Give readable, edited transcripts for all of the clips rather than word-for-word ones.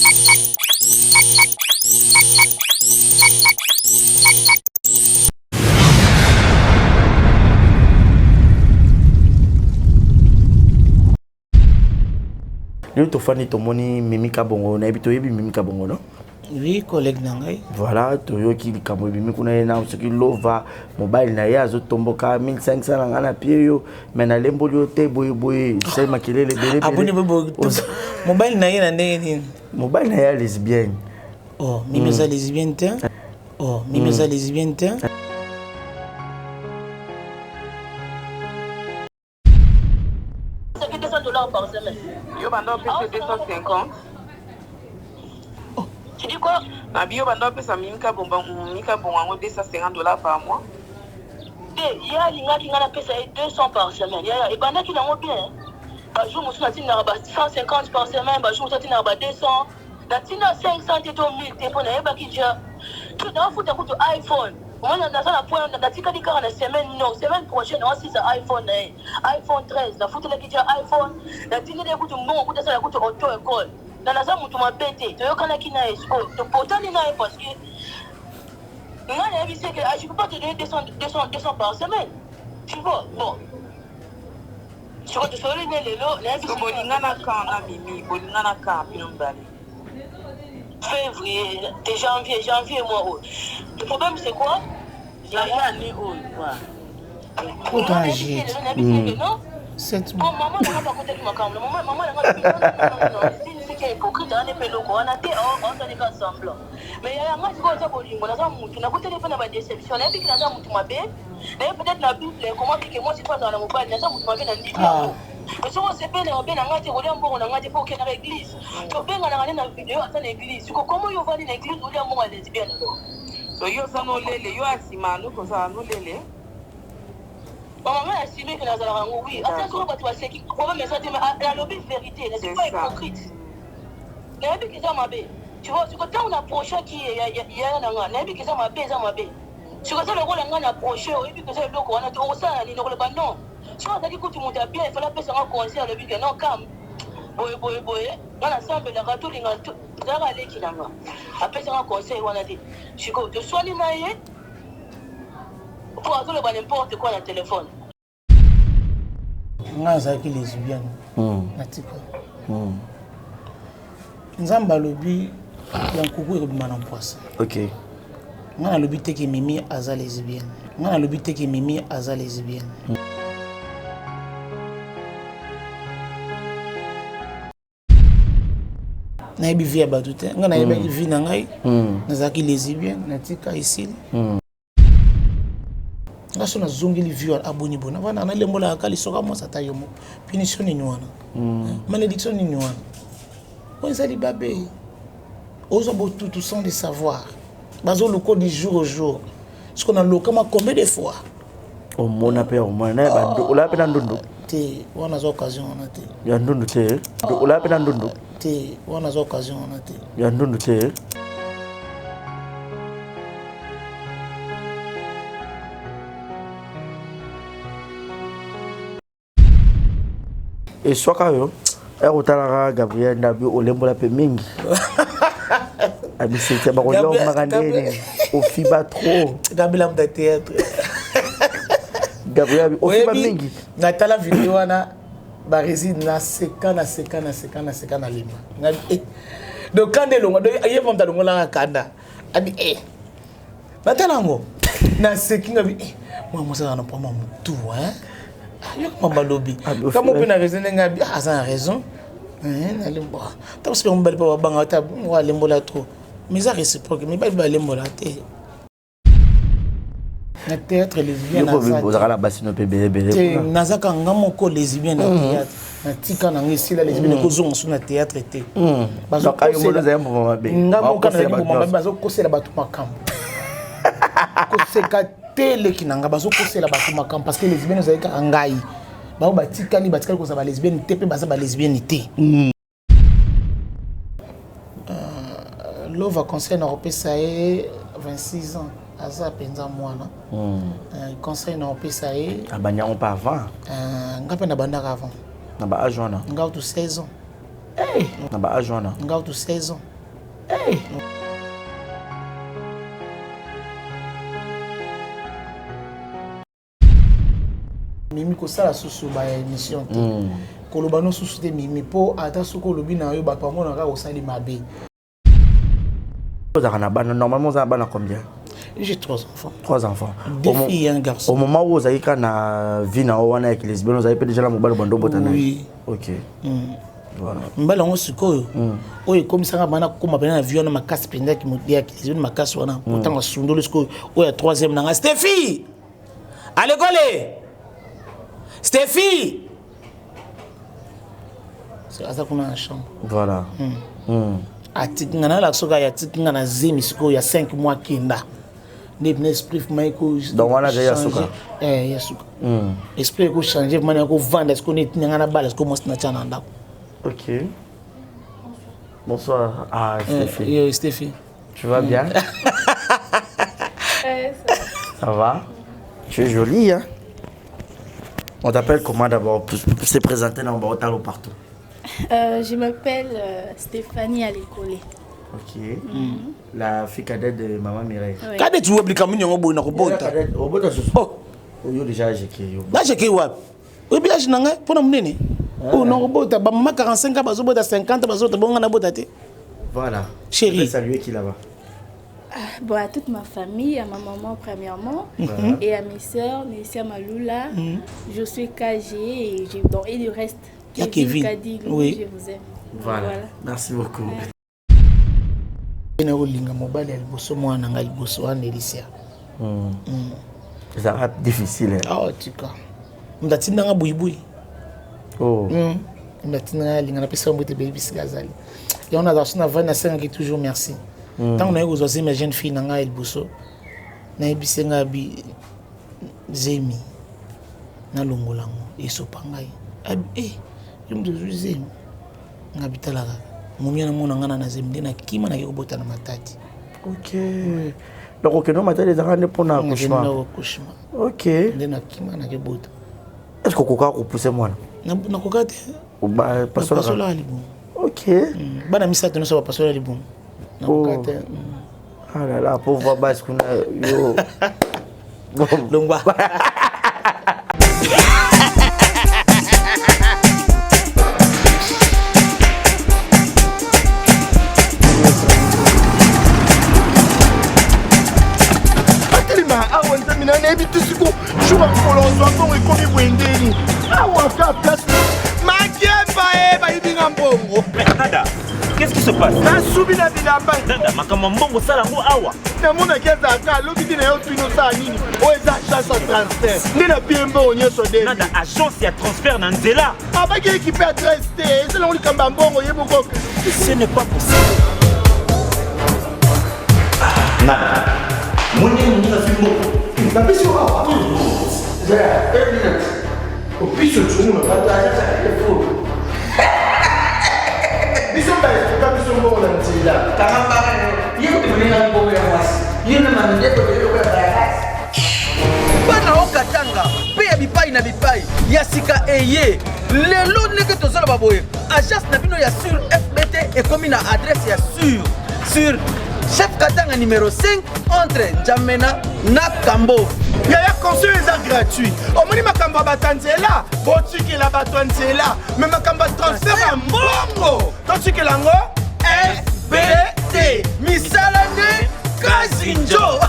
Lelo tofandi, tomoni Mimi Kabongo. Nayebi toyebi Mimi Kabongo, non? Oui, collègue na ngai. Voilà, toyoki likambo ebimi kuna. Ye na soki Lova, mobali na ye, azotomboka 1500 na ngai na pie yo, mais nalemboli yo te, boye boye, esali makelele ebele. Aboni mobali na ye na ndenge nini? Mobali na ye ya lesbienne. Oh, Mimi aza lesbienne te. Oh, Mimi aza lesbienne te. Soki 200 $ par semaine. Yo banda opesa 250. Tu dis quoi? Nabi, yo banda opesa Mimika Bongo yango 250 $ par mois. Te, ye alingaki ngai napesa ye 200 par semaine. Yaya, ebandaki nango bien. Bajour mosusu natindaka ba 150 par semaine, bajour mosusu natindaka ba 200, natinda 500 te to 1000 te, mpo nayebaki ja to naofuta kutu iPhone. Omoni, naza na point, natikali kaka na semaine, non, semaine prochaine naosisa iPhone na ye, iPhone 13. Nafutelaki ja iPhone, natindeli ye kutu mbongo, kutu asala kutu auto école na naza motu mabe te. Toyokanaki na ye, sikoyo topotani na ye, parce que ngai nayebi se que, ah, je peux pas te donner 200, 200, 200 par semaine, tu vois. Bon, sikoyo tosololi ne lelo, nayebi. So bolingana kan na Mimi? Bolingana kan bino mibale? Février te, janvier, janvier mois oyo. Le problème, c'est quoi? Janvier année oyo? Oto age. Non. 7 Bon, mama nanga bakotaki makambo. Mama nanga siki hypocrite wana mpe eloko wana te, aosalika semblant. Mais yaya ngai sikoyo aza bolingo, naza mutu nakuteli mpe na badéception. Nayebi ke naza mutu mabe, nayebi peut-être na Bible ekomaki ke mwasi mpo azala na mobali. Naza mutu mabe na ndimi yango, mais soki osepeli na mabe na ngai te, kolia mbongo na ngai te, mpo okendaka église, tobenganaka nde na video ata na église. Siko komo yo ovandi na église, olia mbongo ya lesbienne alors? So yo oza nolele, yo asima noki ozala nolele. Mama, ngai asime ke nazalaka yango, oui. Ata soki bato baseki, problème eza te, mais nalobi vérité, je suis pas hypocrite. Nayebi ke eza mabe, tu vois. Siko ntango na approchaki ye, yaya na nga, nayebi ke eza mabe, eza mabe. Siko eza lokola ngai na approche, oyebi ke eza eloko wana te, okosala na nini? Okoloba non. Soki azalaki kutu moto ya bien, efale apesa nga conseil, alobi ke non, kam boye boye boye, nga nasambelaka, tolinga ezalaka aleki na nga, apesanga conseil wana te. Sikoyo toswani na ye po azoloba n'importe quoi na telefone. Nga azalaki lesbienne, natika. Nzambe alobi ya nkuku ekobima na mpwasa. Nga nalobi te ke Mimi aza lesbienne. Nga nalobi te ke Mimi aza lesbienne. Nayebi vie ya bato te. Nga nayebaki vie na ngai, nazalaki lesbienne, natika, esili. Nga so nazongeli vie wana, aboni boni wana, nalembolaka kaka lisoka mwasi. Ata yo moko, punition nini wana? Malédiction nini wana? Oyo eza libabe, ozwa botutu sans le savoir, bazoluka du jour au jour. Siko nalokama combien de fois? Omona mpe, omona na olaya mpe na ndundu? Te, wana aza occasion wana te. Ya ndundu te? Olaya mpe na ndundu? Te, wana aza occasion wana te. Ya ndundu te? Eswaka yo ya kotalaka Gabriel Ndabi, olembola mpe mingi, abisete bakolia ndeni, ofiba trop. Gabriel amuta théâtre. Gabriel, ofiba mingi. Natala video wana, baréside, naseka, naseka, naseka, naseka, nalemba. Donc kanda elonga, donc ye moto alongolaka kanda, abi e natala yango, naseki. Ngabi mwana mwasi aza na mpama motu, yoka mamba alobi kamo mpe na raison, ndenge abi aza na raison. Ntango soki mobali mpo babanga ata alembola trop, mais eza réciproque, mibali balembola te na théâtre. Lesbienne ozalaka na basi no mpe ebele? Te, nazaka nga moko lesbien na théâtre. Natika nanga, esila. Lesbien ekozonga so na théâtre te. Nga moko nazali mboma mabe. Bazokosela bato makambo, koseka te, leki na nga. Bazokosela bato makambo parce que lesbienne ozali kaka ngai. Bango batikali, batikali kozala balesbienne te, mpe baza balesbienne te. Lova, conseil na kopesa ye, 26 ans, aza mpenza mwana. Conseil na kopesa ye, Abandi yango mpe avant? Nga mpe nabandaka avant. Na ba age wana? Nga kutu 16 ans. Na ba age wana? Nga kutu 16 ans. Hey. Mimi kosala susu ba émission te. Koloba no susu te Mimi po ata soki olobi na yo bato bamona kaka osali mabe. Ozalaka na bana, normalement oza na bana combien? J'ai trois enfants. Trois enfants. Deux filles et un garçon. Au moment où ozalaki kaka na vie na yo wana ya kilesbienne, ozalaki mpe déjà na mobali obanda obota na ye? Oui. Ok. Voilà. Mobali yango sikoyo oyo ekomisaka bana kokoma mpena na vie wana makasi mpenza ya kilesbienne makasi wana, ntango asundoli sikoyo oyo ya troisième na ngai, Stephi à l'école, Stephi aza kuna na chambre. Voilà. Atiki nga nalaka soki aye atiki nga na zemi sikoyo ya 5 mois kenda nde pena esprit vraiment eko Donc wana azali ya suka? Eh, ya suka. Esprit eko changer vraiment, nakovanda sikoyo neti nga na bala sikoyo mwasi natya na ndako. Ok. Bonsoir. Ah, Stephi. Yo, Stephi. Tu vas bien? Ça va? Tu es jolie, hein? On t'appelle comment d'abord? Pour se présenter dans Baotalo partout. Je m'appelle Stéphanie Alécolé. Ok. La fille cadette de Maman Mireille. Oui. Cadette, tu oublies quand même, on a Bota. bota. Obota susu. Oh. Oyo déjà âgé qui yo. Nasheke wapi? Oyebi age na ngai mpona monene oyo nakobota, bamama 45 ans bazobota, 50 bazobota, bonga nabota te. Voilà. Chérie. Tu peux saluer qui là-bas? Ah, bon, à toute ma famille, à ma maman premièrement, et à mes sœurs, Nessia Maloula, je suis KG et, bon, et le reste. Il y a Kevin. Kadi, Oui. je vous aime. Voilà. Merci beaucoup. Na kolinga mobali ya liboso, mwana na ngai liboso wana, Elisia. Ça va difficile, hein? Awa tika moto atindanga buibui. Oh. Moto atindanga alinga, napesaka mbote ebele bisika azali. Yango nazala so navandi, nasengaki toujours merci. Ntango naye kozwa zemi ya jeune fille na ngai ya liboso, nayebisi ngai abi zemi nalongola yango esopa ngai abi e yo moto ozwi zemi ngai bitala kaka momia namona ngai na zemi nde nakima nake kobota na Matadi. Ok. Donc okende Matadi ezalaka nde mpona accouchement? Nakende accouchement. Ok. Nde nakima nake bota. Est-ce que okoka kopousse mwana? Nakoka te. Pasolaka? Bapasolaka libumu. Ok. Bana misato nyonso bapasola libumu, nakoka Oh. te. Ah là là, pauvre basi kuna yo. Longwa. Atelema awa, nzambe na nayebi te siko jour ya mokolo ozwa mbongo ekomi boye ndeni awa ka place makemba e bayibi nga mbongo. Mais Nada, qu'est-ce qui se passe? Nasubi na bilamba. Nada, makambo ya mbongo osala yango awa. Namonaki azalaka alobi te na yo tuni osala nini oyo eza agence ya transfert nde napie mbongo nyonso de. Nada, agence ya transfert na nzela? Abaki équipe adresse te, ezalango likambo ya mbongo ye moko. Ce n'est pas possible. Nada, moni moninga azwi mbongo. Napesi yo awa opiso tunguna bato biso baetuka biso mbongo na nzela. Ye mbongo ya mwasi ye na mandeko eloko ya bayakasi. Bana okatanga mpe ya bipai na bipai ya sika eye lelo ndenge tozoloba boye, agence na bino ya sur FBT ekomi na adresse ya sur chef Katanga numéro 5 entre Njamena na Kambo. Yaya, conseil eza gratuit. Omoni makambo ya bato ya nzela, botikela bato ya nzela, me makambo ya transfert ya mbongo totikela yango FBT, misala nde kazinjo.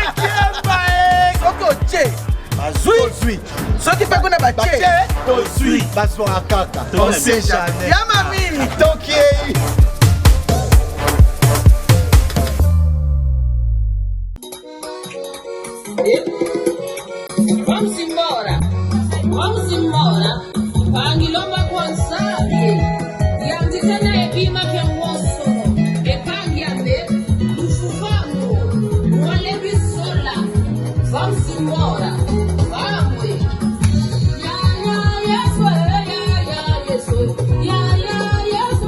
Akemba e. Soki otie bazwi. Tozwi. Soki mpe kuna batie. Batie tozwi, bazwaka kaka, on sait jamais. Ya mami. Tokei. Vamos embora, vamos embora. Pangilomba kwansabi. Yandikana ebima kyanwoso. Epangyambe, lufufango, mwalebisola. Vamos embora, vamos. Ya ya Yesu, ya ya Yesu, ya ya Yesu.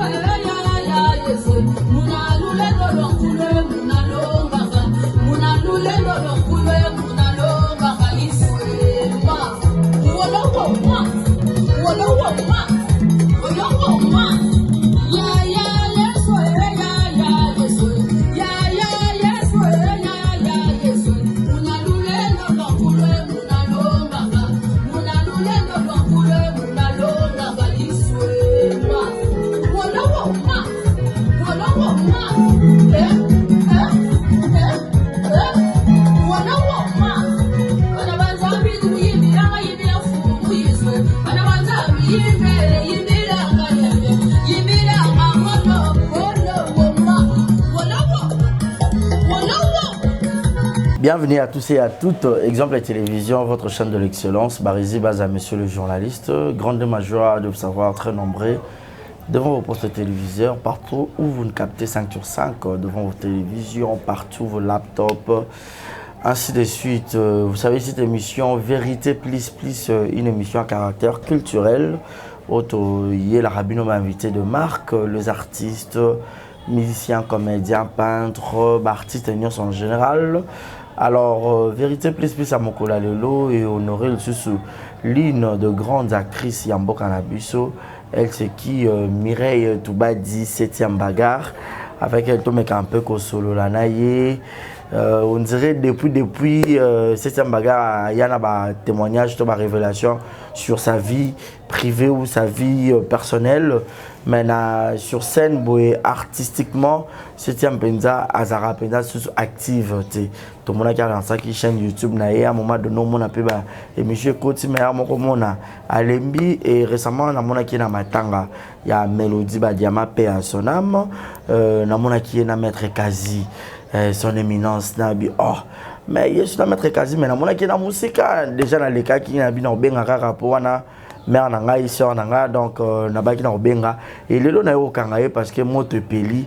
Bienvenue à tous et à toutes. Exemple Télévision, votre chaîne de l'excellence. Barizi Baza, monsieur le journaliste. Grande joie de vous savoir très nombreux devant vos postes téléviseurs, partout où vous nous captez 5 sur 5, devant vos télévisions, partout vos laptops, ainsi de suite. Vous savez, cette émission Vérité Plus Plus, une émission à caractère culturel. Auto, la Rabino m'a invité de marque, les artistes, musiciens, comédiens, peintres, artistes en général. Alors, Vérité Plus Plus à Mokola Lelo et honoré le sous l'une de grandes actrices ya mboka na biso. Elle, c'est qui Mireille Toubadi, 7e bagarre. Avec elle, tomeka un peu kosolola na ye. On dirait depuis 7e bagarre, il y en a un témoignage, une révélation sur sa vie privée ou sa vie personnelle. Mais na, sur scène, boye, artistiquement, 7e penza, azara penza, sous active. Tout le monde qui a lancé qui chaîne YouTube, na ye, à un moment donné, on a pu ba émission koti, mais à un moment, on a alembi et récemment, on a mon qui na matanga, il y a Mélodie Badiama, paix à son âme, na mon qui est na maître Kazi, son éminence, na bi, oh, mais yesu na maître Kazi, mais na mon qui na musika, déjà na leka qui na bi na obenga kaka po wana mère na ngai, sœur na ngai, donc na baki na obenga et lelo na yo kanga ye parce que moto epeli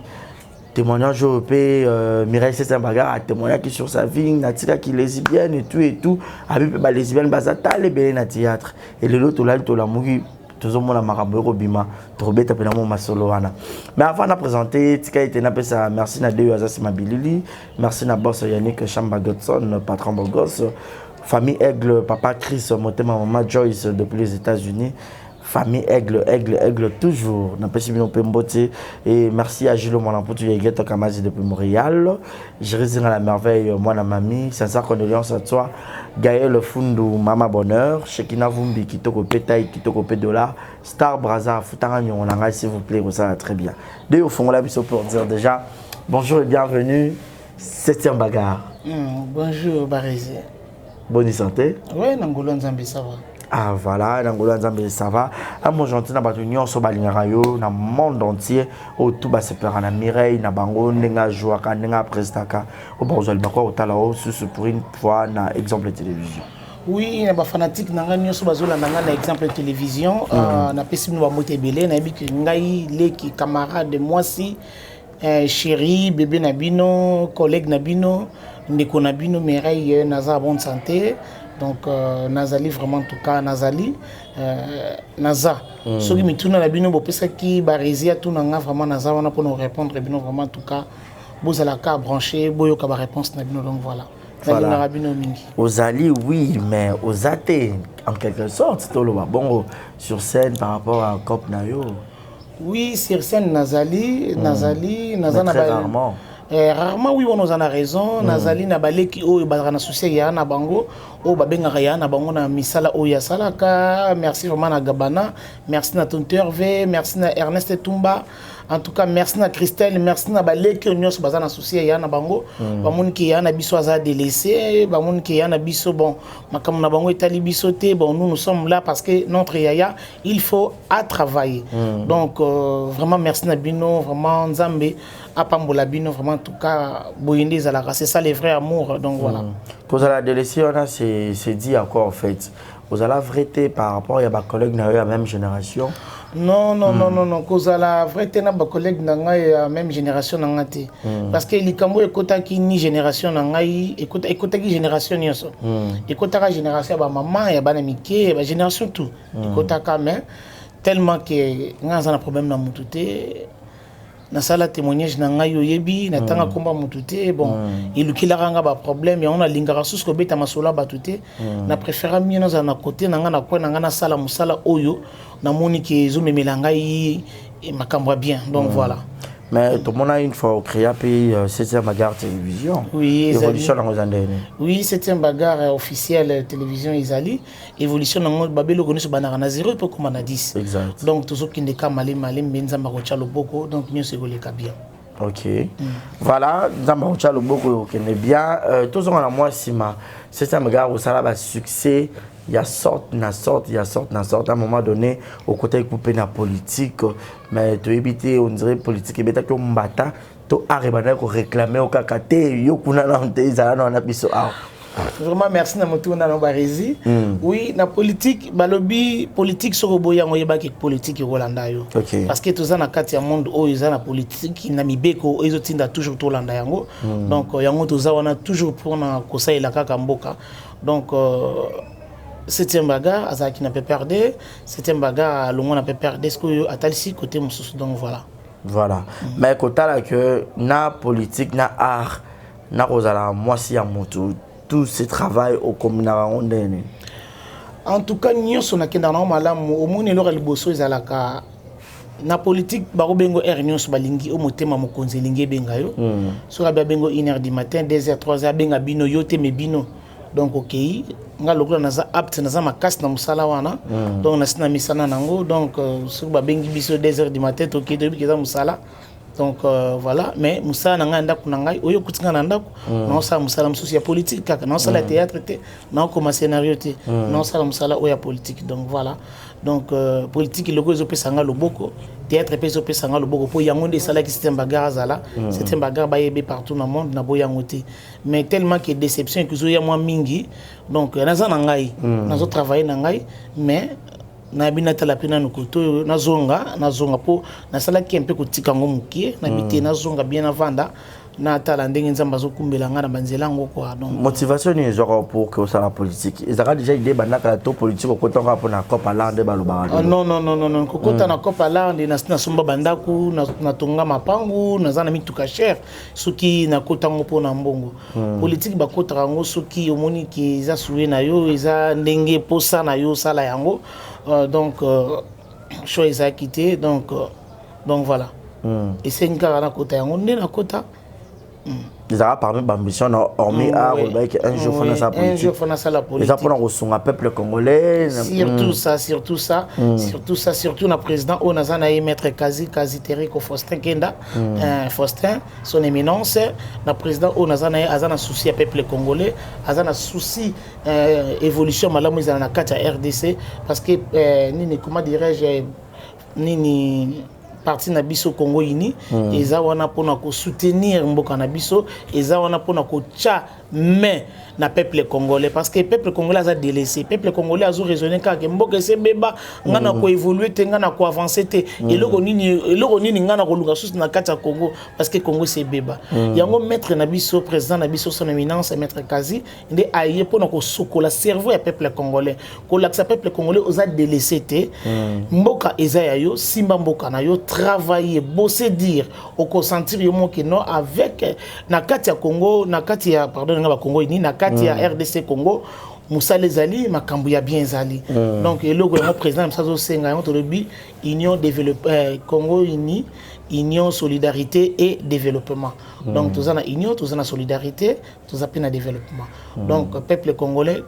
témoignage oyo mpe Mireille 7e bagarre atémoignaki sur sa vie, natikaki lesbienne et tout et tout, abi mpe balesbienne baza tala ebele na théâtre. Et lelo tolali tolamuki, tozomona makambo ekobima, tokobeta mpena mo masolo wana. Mais avant na présenter, tika ete napesa merci na deyo aza nsima bilili, merci na boss Yannick Chamba Godson, patron bogos, famille Aigle, papa Chris Motema, mama Joyce depuis les États-Unis, famille Aigle, Aigle, Aigle toujours. Napesi bino mpe mbote et merci à Gilo Mwanamputu Yegeto Kamazi depuis Montréal. Jérémy la merveille, mwana mami, sincère condoléances à toi. Gaël Fundu, Mama Bonheur, Shekina Vumbi, Kitoko Petaï, Kitoko Dollar, Star Braza, Futanga Nyonanga, s'il vous plaît, ça va très bien. Deux au fond, là, pour dire déjà bonjour et bienvenue, 7e bagarre. Bonjour, Barézé. Bonne santé. Oui, na ngolo Nzambe, ça va. Ah voilà, na ngolo Nzambe, ça va. Ah mon gentil na bato nyonso balingaka yo na monde entier oyo tu basepelaka na Mireille na bango ndenge ajouaka, ndenge aprestaka oyo bakozwa libako ya kotala o susu pour une fois na Exemple Télévision. Oui, na bafanatique na ngai nyonso bazolanda ngai na Exemple Télévision, napesi bino bambote ebele. Nayebi ke ngai leki, camarade, mwasi, chéri, bébé na bino, collègue na bino, ndeko na bino Mireille, naza bonne santé. Donc nazali vraiment, en tout cas nazali, naza soki mituna na bino bopesaki baresi atuna nga, vraiment naza wana mpona répondre bino. Vraiment, en tout cas bozalaka branché, boyoka baréponse na bino. Donc voilà, nalingaka bino mingi. Ozali, oui, mais oza te en quelque sorte, toloba bongo, sur scène par rapport à cop na yo. Oui, sur scène nazali, nazali, naza na rarement. Rarement, oui, wana oza na raison. Nazali na baleki oyo bazalaka na souci ya na bango, oyo babengaka ya na bango na misala oyo asalaka. Merci vraiment na Gabana, merci na Tonto Hervé, merci na Ernest Tumba, en tout cas merci na Christelle, merci na baleki oyo nyonso baza na souci ya na bango. Bamoni ke ya na biso aza délaissé, bamoni ke ya na biso, bon, makambo na bango etali biso te. Bon, nous, nous sommes là parce que notre yaya, il faut à travailler. Donc vraiment merci na bino, vraiment Nzambe apambola bino. Vraiment, en tout cas boye nde ezalaka, c'est ça le vrai amour. Donc voilà. Kozala délaissé wana, c'est dit à quoi en fait? Ozala vrai te par rapport ya bacollègue na yo ya même génération? Non, non, non, non, non, kozala vrai te na bacollègue na ngai ya même génération na ngai te, parce que likambo ekotaki ni génération na ngai, ekotaki génération nyonso, ekotaka génération ya bamama, ya bana mike, ya bagénération tout ekotaka. Mais tellement ke ngai naza na problème na motu te, nasala témoignage na ngai, oyebi, natanga nkomba motu te. Bon, elukelaka nga baproblème yango, nalingaka susu kobeta masolo ya bato te. Na préféra mieux nazala na côté na ngai, na coin na ngai, nasala mosala oyo namoni ke ezomemela ngai makambo ya bien. Donc voilà. Mais tomona une fois ocréa mpe 7e bagarre télévision. Oui. Évolution nango eza ndenge? Oui, 7e bagarre officielle télévision ezali, évolution nango, babeloko nyonso bandaka na 0 mpe okóma na 10. Exact. Donc tozokende ka malemi malemi, mbe Nzambe akotya loboko, donc nyonso ekoleka bien. Ok, voilà, Nzambe akotya loboko, okende bien. Tozonga na mwa nsima, 7e bagarre osala basuccès. Ya sorte na sorte, ya sorte na sorte. À un moment donné, okotaki mpe na politique, mais toyebi te, on dirait politique ebetaki yo mbata to art ebandaki koréclame yo kaka te, yo kuna nano te, ezala na wana biso awa. Vraiment, merci na motuna na Barezi. Oui, na politique, balobi politique, soko boyi yango, oyebaki politique ekolanda yo. Parce que toza na kati ya monde oyo eza na politique, na mibeko oyo ezotinda toujours tolanda yango. Donc yango toza wana toujours mpona kosalela kaka mboka. Donc septième bagarre azalaki na PPRD, septième bagarre alongwa na PPRD, sikoyo atalisi côté mosusu. Donc voilà. Voilà. Mais kotala que na politique, na art, na kozala mwasi ya moto, tout ce travail okombinaka yango ndenge nini? En tout cas, nyonso nakendaka nango malamu. Omoni, eloko ya liboso ezalaka na politique, bakobengo heure nyonso balingi o motema mokonzi elingi ebenga yo. Soki abi abengo 1 heure du matin, 2 heures, 3 heures, abenga bino yo te, me bino. Donc okei, nga lokola naza apte, naza makasi na mosala wana. Donc nasi na misana nango. Donc soki babengi biso 2 heures du matin, tokei, toyebi eza mosala. Donc voilà. Mais mosala na ngai ya ndako na ngai oyo okuti ngai na ndako, naosala mosala mosusu ya politique kaka, naosala théâtre te, naokoma scénario te, naosala mosala oyo ya politique. Donc voilà. Donc politique eloko ezopesa nga loboko, théâtre mpe ezopesa nga loboko, mpo yango nde esalaki septième bagarre azala septième bagarre, bayebi partout na monde. Naboyi yango te, mais tellement que déception ekozoya mwa mingi. Donc naza na ngai, nazotravaille na ngai, mais nayebi natala mpe nanu kote oyo nazonga, mpo nasalaki mpe kotika yango mokie. Nayebi te, nazonga bien, navanda, natala ndenge Nzambe azokumbela ngai na banzela yango quoi. Donc Motivation nini ezwaka pour que osala politique? Ezalaka déjà idée bandaka to politique okotaka mpona cope ala nde balobaka? Ah, non, non, non, non, non. Kokota na cope ala nde nasi nasomba bandako, natonga mapangu, naza na mituka cher. Soki nakota yango mpona mbongo, politique bakotaka yango soki omoni ke eza souhait na yo, eza ndenge posa na yo osala yango. Donc choix ezalaki te. Donc voilà, esengi kaka nakota yango nde nakota. Ezalaka parmi baambition na, hormis art, olobaki un jour fo nasala Un jour fo nasala politique. Eza mpona kosunga peuple congolais? Surtout ça, surtout ça, surtout ça, surtout na président oyo naza na ye, maître Kazi Teriko Faustin Kenda, Faustin, son éminence. Na président oyo naza na ye, aza na souci ya peuple congolais, aza na souci évolution malamu ezala na kati ya RDC, parce que nini, comment dirais-je, nini, parti na biso Congo Uni eza wana mpona kosoutenir mboka na biso, eza wana mpona kotya main na peuple congolais, parce que peuple congolais aza délaissé. Peuple congolais azo raisonner kaka mboka esebeba, nga na koévolue te, nga na koavance te, eloko nini, eloko nini nga na koluka susu na kati ya Congo, parce que Congo esebeba. Yango maître na biso, président na biso, son éminence maître Kazi, nde aye mpona kosokola cerveau ya peuple congolais, kolakisa peuple congolais oza délaissé te, mboka eza ya yo, simba mboka na yo, travailler, bosser, dire okosentir yo moke non avec na kati ya Congo, na kati ya, pardon, nga bacongo ini, na kati ya RDC Congo, mosala ezali, makambo ya bien ezali. Donc eloko yango président na biso azosenga yango, tolobi union développe, Congo uni, union, solidarité et développement. Donc toza na union, toza na solidarité, toza mpe na développement. Donc peuple congolais,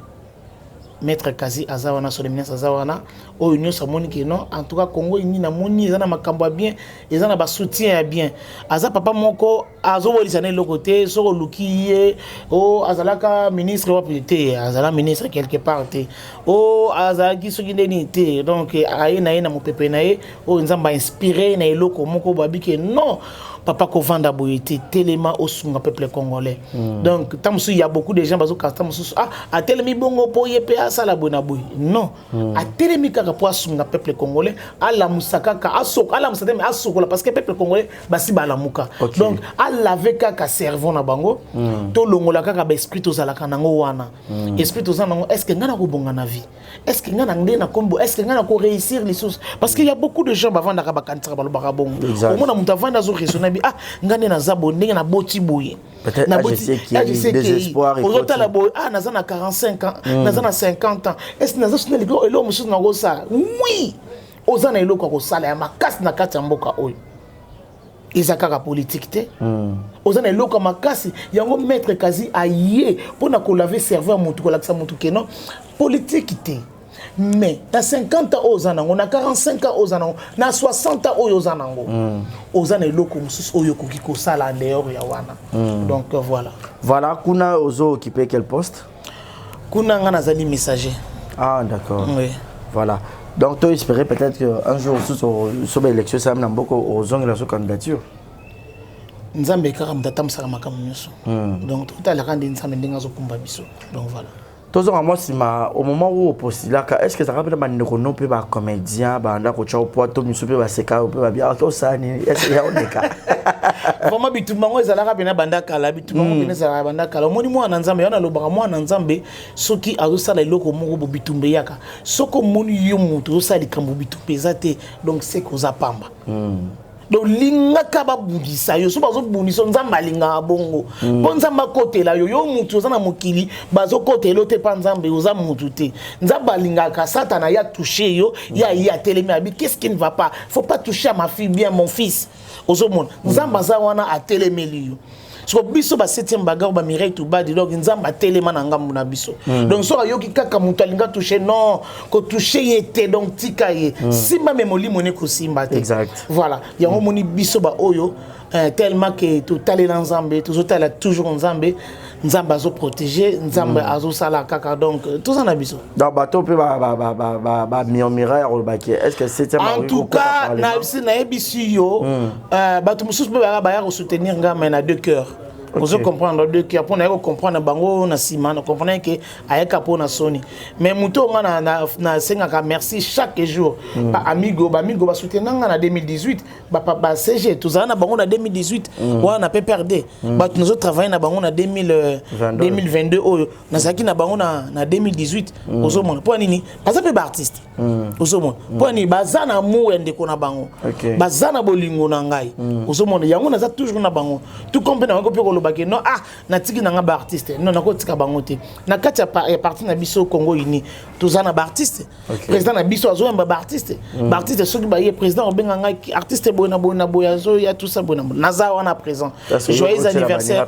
maître Kazi aza wana, son éminence aza wana, oyo nyonso amoni ke non, en tout cas Congo uni namoni eza na makambo ya bien, eza na basoutien ya bien. Aza papa moko azobolisa na eloko te. Soki oluki ye, o azalaka ministre wapi te, azala ministre quelque part te, o azalaki soki ndeni te. Donc aye na ye na mopepe na ye oyo Nzambe ainspire na eloko moko babi ke non, papa, kovanda boye te, telema osunga peuple congolais. Donc ntango mosusu ya beaucoup de gens bazokasa, ntango mosusu ah, atelemi bongo mpo ye mpe asala boye na boye. Non, atelemi kaka mpo asunga peuple congolais, alamusa kaka, alamusa te, mais asokola, parce que peuple congolais basi balamuka. Donc alave kaka cerveau na bango, tolongola kaka baesprit tozalaka nango wana. Esprit toza nango, est ce que ngai nakobonga na vie? Est ce que ngai na nde nakombo? Est ce que ngai nakoréussir lisusu? Parce que y a beaucoup de gens bavandaka, bakanisaka, balobaka bongo. Omona moto avandi, azoraisonne bi: ah, ngai nde naza boye, ndenge naboti boye, ozotala boye, ah, naza na 45 ans, naza na 50 ans, est ce naza suna eloko mosusu nakosala? Oui, oza na eloko ya kosala ya makasi na kati ya mboka oyo, eza kaka politike te. Oza na eloko ya makasi. Yango maître Kazi aye mpona kolave cerveau ya motu, kolakisa motu ke non, politike te, mais na 50 ans oyo oza nango, na 45 ans oyo oza nango, na 60 ans oyo oza nango, oza na eloko mosusu oyo okoki kosala en dehors ya wana. Donc voilà. Voilà. Kuna ozo occuper quel poste? Kuna nga nazali messager. Ah d'accord. Oui. Voilà. Donc to espérer peut-être que un jour sous so ba élection ça na mboko ozongela so candidature. Nzambe kaka moto atambusaka makambo nyonso. Donc totalaka nde Nzambe ndenge azokumba biso. Donc voilà. Tozonga mwa nsima, au moment où opostulaka, est ce que ezalaka mpe na bandeko no mpe bacomédien banda kotya opoa to misu mpe baseka yo mpe babia osala nini, est ce ya oleka? Vraiment, bitumba yango ezalaka mpena banda kala, bitumba yango mpena ezalaka banda kala. Omoni, mwana Nzambe, yo nalobaka, mwana Nzambe soki azosala eloko moko bo, bitumba eyaka. Soki omoni yo moto ozosala likambo, bitumba eza te, donc seke oza pamba. Donc lingaka babundisa yo, so bazobundisa yo, Nzambe alingaka bongo mpo Nzambe akotela yo. Yo mutu oza na mokili, bazokotela yo te mpa Nzambe, oza mutu te. Nzambe alingaka Satana ya touche yo, ya ye atelemi abi: "Qu'est-ce qui ne va pas? Faut pas toucher à ma fille, bien mon fils." Ozomona, Nzambe aza wana, atelemeli yo. Siko biso ba 7e bagarre, ba Mireille Tubadi, donc Nzambe atelema na ngambu na biso. Donc soki ayoki kaka moto alinga touche, non, kotouche ye te, donc tika ye, simba me molimo ne kosimba te. Exact. Voilà, yango omoni biso baoyo tellement ke totalela Nzambe, tozotala toujours Nzambe, Nzambe azoprotege, Nzambe azosala kaka, donc toza na biso. Donc bato mpe bamurmura ya kolobaki, est ce que septième? En tout cas, nayebisi yo, bato mosusu mpe baya baya kosoutenir nga, mais na deux cœurs. Ozo comprendre, deux cœurs, mpo naye kocomprendre bango na nsima, na comprendre ke ayaka mpo na soni. Mais moto oyo nga nasengaka merci chaque jour, baamigo, baamigo basoutenir nga na 2018, ba CG tozala na bango na 2018 wana na PPRD, bato nazotravaille na bango na 2022 oyo nazalaki na bango na 2018. Ozomona mpo ya nini baza mpe baartiste. Ozomona mpo ya nini baza na amour ya ndeko na bango, baza na bolingo na ngai. Ozomona, yango naza toujours na bango, tout comme mpe nakoki mpe koloba ke non, ah, natiki na nga baartiste, non, nakotika bango te. Na kati ya parti na biso Congo Uni, toza na baartiste. Président na biso azoyamba baartiste. Baartiste soki baye, président obenga ngai, artiste boye na boye na boye azoya, tout ça boye na boye, naza wana présent, joyeux anniversaire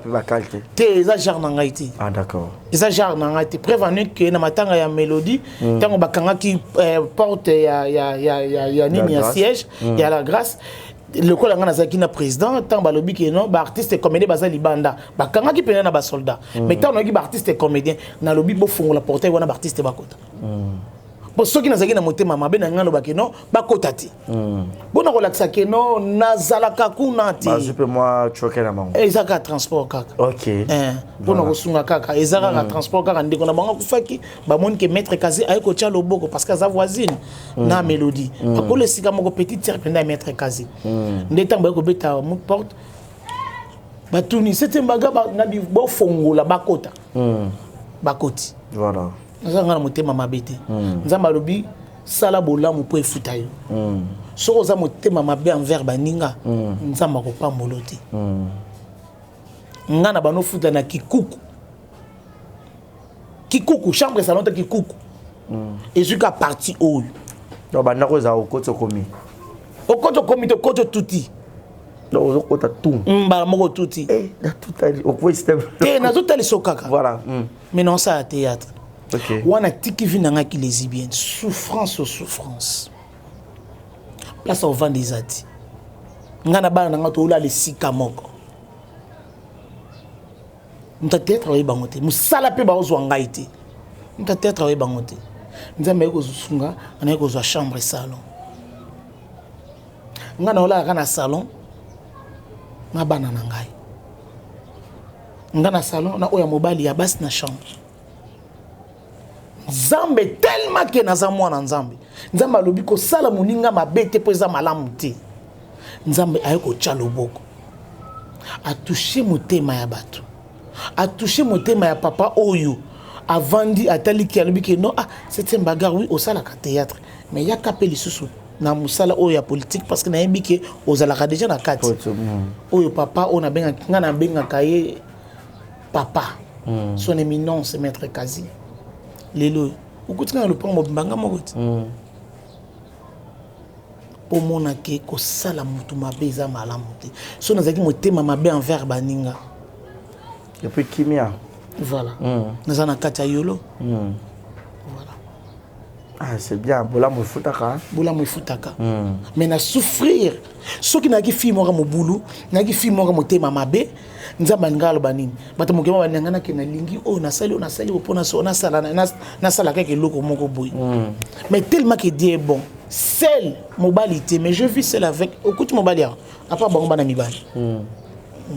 te. Eza genre na ngai te. Ah d'accord. Eza genre na ngai te. Preuve ane ke na matanga ya Mélodie, ntango bakangaki porte ya nini, ya siège ya la Grâce, lokola ngai nazalaki na président, ntango balobi ke non, baartiste comédien baza libanda, bakangaki mpena na basoldat. Mais ntango nayoki baartiste comédien, nalobi bofongola portail wana, baartiste bakota. Po soki nazalaki na motema mabe na ngai, alobaki non, bakota te, mpona kolakisa ke non, nazalaka kuna te. Bazwi mpe mwa choke na bango. Eza kaka transport kaka. Mpona kosunga kaka, eza kaka transport kaka. Ndeko na bango akufaki, bamoni ke maître Kazi aye kotia loboko parce que aza voisine na Mélodie, bakola esika moko, petite sœur mpenza ya maître Kazi. Nde ntango baye kobeta porte, batuni septième baga, nabi bofongola, bakota, bakoti. Voilà. Naza nga na motema mabe te. Nzambe alobi sala bolamu mpo efuta yo. Soki oza motema mabe envers baninga, Nzambe akopambola te. Nga na banofuta na kikuku, kikuku, chambre salon te, kikuku ezwi ka partie oyo. Donc bandako ezala okoti, okomi. Okoti, okomi te, okoti, otuti. Donc ozokota tout. Mbala moko otuti. Okwesi te. Te, nazotalisa kaka. Voilà. Mais naosala théâtre wana, tiki vi na ngai kilezi bien, souffrance o souffrance, place ovanda eza te. Ngai na bana na ngai tolala esika moko. Moto ya théâtre oyeba yango te, mosala mpe baozwa ngai te. Moto ya théâtre oyeba yango te. Nzambe aye kosunga, anaye kozwa chambre salon. Ngai naolala na salon na bana na ngai, ngai na salon na oyo ya mobali, ya basi na chambre. Nzambe, tellement ke naza mwana Nzambe, Nzambe alobi kosala moninga mabe te mpo eza malamu te. Nzambe aye kotya loboko, atouche motema ya bato, atouche motema ya papa oyo avandi, ataliki, alobi ke non, ah, septième bagarre, oui, osalaka théâtre, mais yaka mpe lisusu na mosala oyo ya politique, parce que nayebi ke ozalaka déjà na kati oyo. Papa oyo nabengaka, ngai nabengaka ye papa, son éminence maître Kazi. Lelo oyo okuti nga na lopango mobimba nga moko ti mpo mona ke kosala motu mabe eza malamu te. So nazalaki motema mabe envers baninga. Et puis kimia. Voilà. Naza na kati ya yolo. Voilà. Ah, c'est bien. Bolamu efutaka. Bolamu efutaka. Mais na souffrir. Soki nayaki fille moko mobulu, nayaki fille moko motema mabe, Nzambe alinga aloba nini? Bato mokema balinga nakende nalingi oyo nasali oyo nasali oyo mpo nasala nasala kaka eloko moko boye. Mais tellement que Dieu est bon. Seul mobali te, mais je vis seul avec okuti mobali awa. Apa bango bana mibali.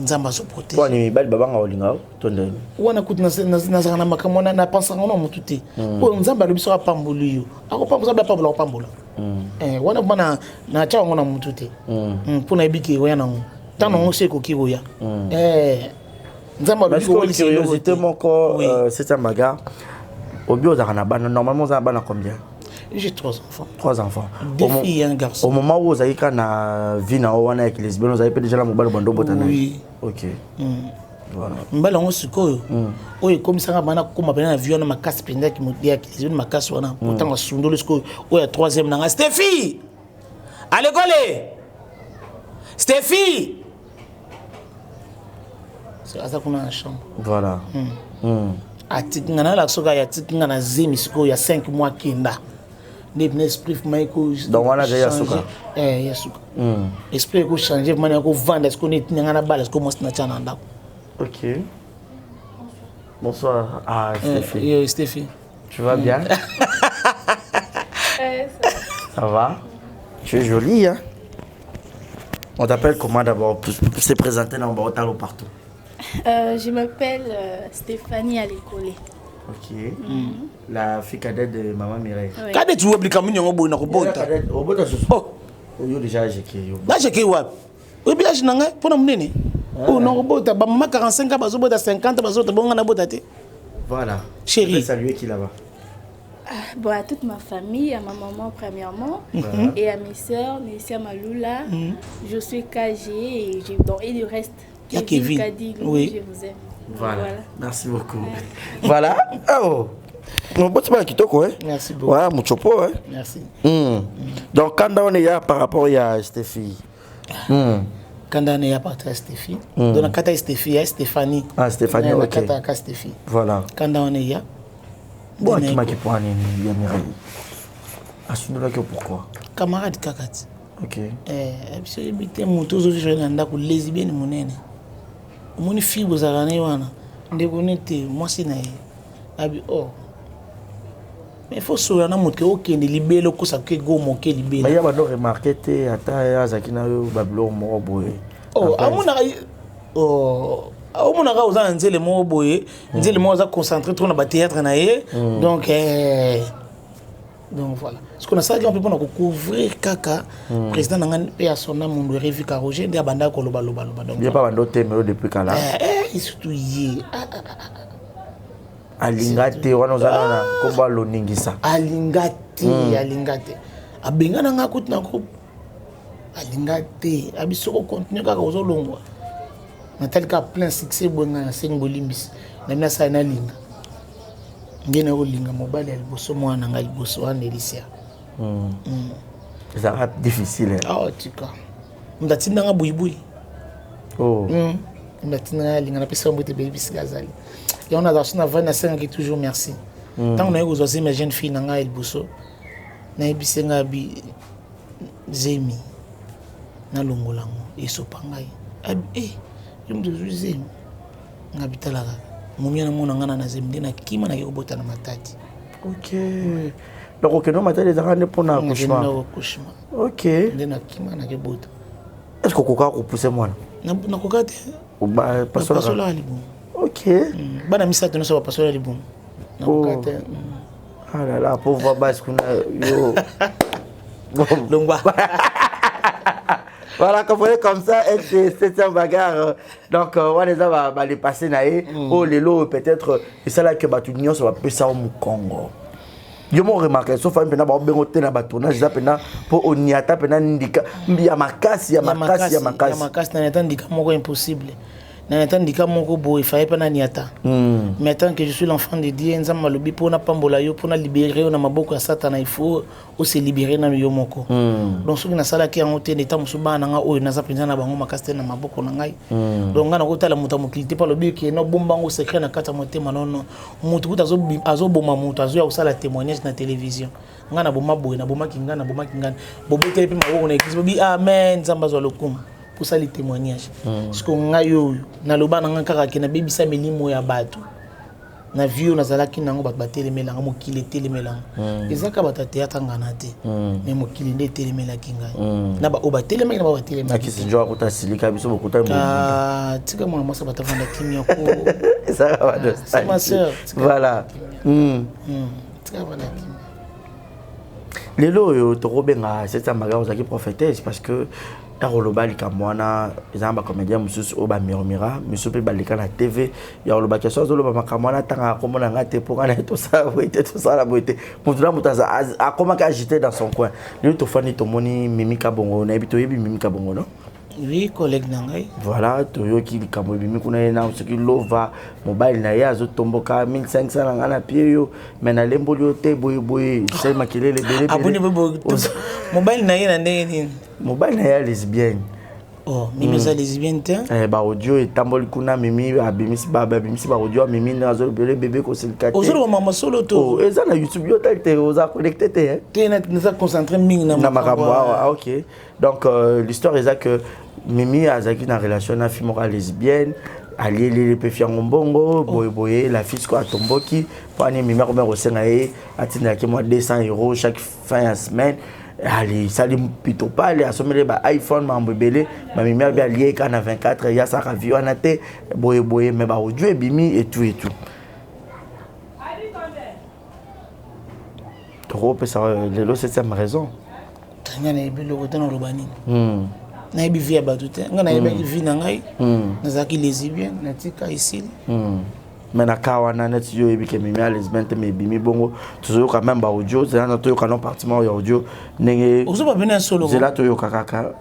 Nzambe azoprotege. Mpo ni mibali babanga olinga to ndeni? Wana kutu nazalaka na makambo wana napensaka ngo na motu te. Oyo Nzambe alobi soki apamboli yo, akopambola, Nzambe apambola akopambola. Wana bana natya yango na motu te. Mpo nayebi ke oya nango. Ntango nango so ekoki koya. Nzambe alobi kowelisa eloko curiosité te. Moko, c'est un bagarre. Obi ozalaka na bana, normalement oza na bana combien? J'ai trois enfants. Trois enfants. Deux filles et un garçon. Au moment où ozalaki kaka na vie na yo wana ya lesbienne, ozalaki mpe déjà na mobali bando obota na ye? Oui. Ok. Voilà. Mibali yango sikoyo oyo ekomisaka bana kokóma pena na vie wana makasi mpenza ya lesbienne makasi wana, po ntango asundoli sikoyo oyo ya troisième na ngai, Stephi alekole, Stephi aza kuna na chambre. Voilà. Atiki nga nalaka soki aye atiki nga na zemi sikoyo ya 5 mois kenda nde pena esprit vraiment eko Donc wana azali ya suka? Eh, ya suka. Esprit eko change vraiment, ya kovanda sikoyo neti nga na bala sikoyo mwasi natya na ndako. Ok. Bonsoir. Ah, Stéphie. Yo, Stéphie. Tu vas bien? Ça va? Tu es jolie, hein? On t'appelle comment d'abord? Pour se présenter dans le partout. Je m'appelle Stéphanie Alécolé. Ok. La fille cadette de Maman Mireille. Oui. Cadette, tu oublies quand même yon na kobota. Obota susu. Oh. Oyo déjà jeke yo. Na jeke wapi? Oyebi âge na ngai mpona monene oyo na kobota bamama 45 ans bazobota, 50 bazobota, bonga na bota te. Voilà. Chérie. Je vais saluer qui là-bas? Ah, bon, à toute ma famille, à ma maman premièrement, et à mes sœurs, Nessia Maloula, Josué KG et, donc, et le reste. Il y a Kevin. Kadi, Oui. je vous aime. Voilà. Voilà. Merci beaucoup. Voilà. Oh. Non, bon, c'est pas kitoko, hein? Merci beaucoup. Ouais, muchopo, hein? Merci. Donc, quand on est là par rapport à Stéphie. Kanda na ya partir ya Stéphie. Donc na kata ya Stéphie, ya Stéphanie. Ah, Stéphanie, Na ok. kata ya ka Stéphie. Voilà. Kanda wana ya. Bon, akimaki mpo nini ya Mireille? Asundolaki yo pourquoi? Camarade kaka ti. Ok. Eh, biso oyebi te moto ozovivre na ndako lesbienne monene. Omoni fille bozalaka na ye wana ndeko nete mwasi na ye abi oh. Mais faut solola na moto ke okende libela okosa ke go moke Mais libela. ya bando remarqué te ata ye azalaki na yo babiloko moko boye. Oh, amonaka oh, omonaka oza na nzele moko boye, nzele moko aza concentré trop na bathéâtre na ye. Donc donc voilà ce qu'on asalaki mpe mpona kocouvrir kaka président na ngai mpe ya sona mundu Revika Roger nde abandaka kolobaloba donc Ye pa bando temelo depuis kala. Eh, surtout ye. Ah, ah, ah. Alinga te wana oza na nkombo aloningisa. Alinga te, alinga te, abenga na ngai kutu na groupe, alinga te, abi soki ocontinue kaka ozolongwa. Natali kaka plein succès boye, ngai nasengi bolimbisi na bino, asala nalinga nde nakolinga mobali ya liboso, mwana na ngai liboso wana Elisia. Ezalaka difficile, hein? Awa tika moto atindanga buibui. Oh. Moto atindanga alinga, napesaka mbote ebele bisika azali. Yango nazala so navandi, nasengaki toujours merci. Ntango naye kozwa zemi ya jeune fille na ngai ya liboso, nayebisi ngai abi zemi nalongola yango esopa ngai abi e yo moto ozwi zemi ngai bitala kaka momia namona ngai na na zemi nde nakima nake kobota na Matadi. Ok, donc okende Matadi ezalaka nde mpona accouchement? Accouchement. Ok. Nde nakima nake bota. Est ce que okokaka kopousse mwana? Nakoka te. Bapasolaka libumu. Ok. Bana misato nyonso bapasola libumu, nakoka te. Ah là là, pauvre basi kuna yo. Longwa. Voilà, comprenez comme ça, c'est un bagarre. Donc, wana eza ba le passé na ye. Oh lelo peut-être esalaki bato nyonso bapesa yo mokongo. Yo mo remarque so famille mpena baobengo te na batournage eza mpena mpo oniata mpena ndika ya makasi ya makasi ya Ya makasi. Makasi, na ata ndika moko impossible. Naniata ndika moko boye faye mpe naniata. Mais tant que je suis l'enfant de Dieu, Nzambe alobi mpo napambola yo, mpo na libérer yo na maboko ya Satana, il faut ose libérer nano yo moko. Donc soki nasalaki yango te, neta mosusu bana na ngai oyo naza mpenza na bango makasi te na maboko na ngai. Donc ngai nakotala moto ya mokili te mpo alobi ke nobomba yango secret na kati ya motema. Nono moto kuta azoboma moto, azoya kosala témoignage na télévision: ngai naboma boye, nabomaki ngai, nabomaki ngai. Bobeteli mpe maboko na église, bobi amen, Nzambe azwa lokumu, posali témoignage. Siko ngai oyo naloba na ngai kaka ke nabebisa milimo ya bato na vie oyo nazalaki nango, bato batelemelanga, mokili etelemelanga. Eza kaka bato ya théâtre ngana te, mais mokili nde etelemelaki ngai na baoyo batelemaki na bao batelemaki. Nakisi njo akuta silika biso bokuta. Ah, tika mwana mwasi, bato avanda kimia ko. Ezaka ba C'est ma sœur. Voilà. Tika avanda kimia. Lelo oyo tokobenga septième bagarre ozalaki prophétesse, parce que ntango oloba likambo wana, eza na bacomédien mosusu oyo bamurmura, misusu mpe baleka na TV ya kolobaki so azoloba makambo wana, ntangaka kombo na ngai te, mpo ngai na ye tosala boye te, tosala boye te. Moto na moto akomaki agité dans son coin. Lelo tofandi, tomoni Mimi Kabongo, nayebi toyebi Mimi Kabongo, non? Oui, collègue na ngai. Voilà, toyoki likambo ebimi kuna, ye na soki lova mobali na ye azotomboka: 1500 na ngai na pie yo, mais nalemboli yo te, boyeboye, esali makelele ebele. Aboni mobali na ye na ndenge nini? Mobali na ye ya lesbienne. Oh, Mimi eza lesbienne te. Eh, baaudio etamboli kuna, Mimi abimisi babimisi baaudio ya Mimi ndenge azolobele bebe kosilika te. Ozoloba mama solo to? Oh, eza na YouTube, yo tali te, oza connecté te, eh? Te, naza concentré mingi na na makambo awa. Ah, ok, donc l'histoire eza que Mimi azalaki na relation na fille moko ya lesbienne, alieleli mpe fiango mbongo boyeboye. La fille sikoyo atomboki mpo ani Mimi akomi kosenga ye atindaki mwa 200 euros chaque fin ya semaine. Alisali pito pale, asomeli ba iPhone, makambo ebele. Bamimi abi alie ka na 24, ye asalaka vie wana te, boyeboye. Mais baaudio ebimi et tout et tout. Tokopesa lelo septième raison. Ngai nayebi eloko te, naloba nini? Nayebi vie ya bato te. Ngai nayebaki vie na ngai, nazalaki lesbienne, natika, esili. Mais na ka wana neti yo oyebi ke Mimi ya lesbienne te, mais ebimi bongo, tozoyoka même baaudio. Zela na toyoka non partie moko ya audio ndenge Ozoba pene ya solo. Zela toyoka kaka,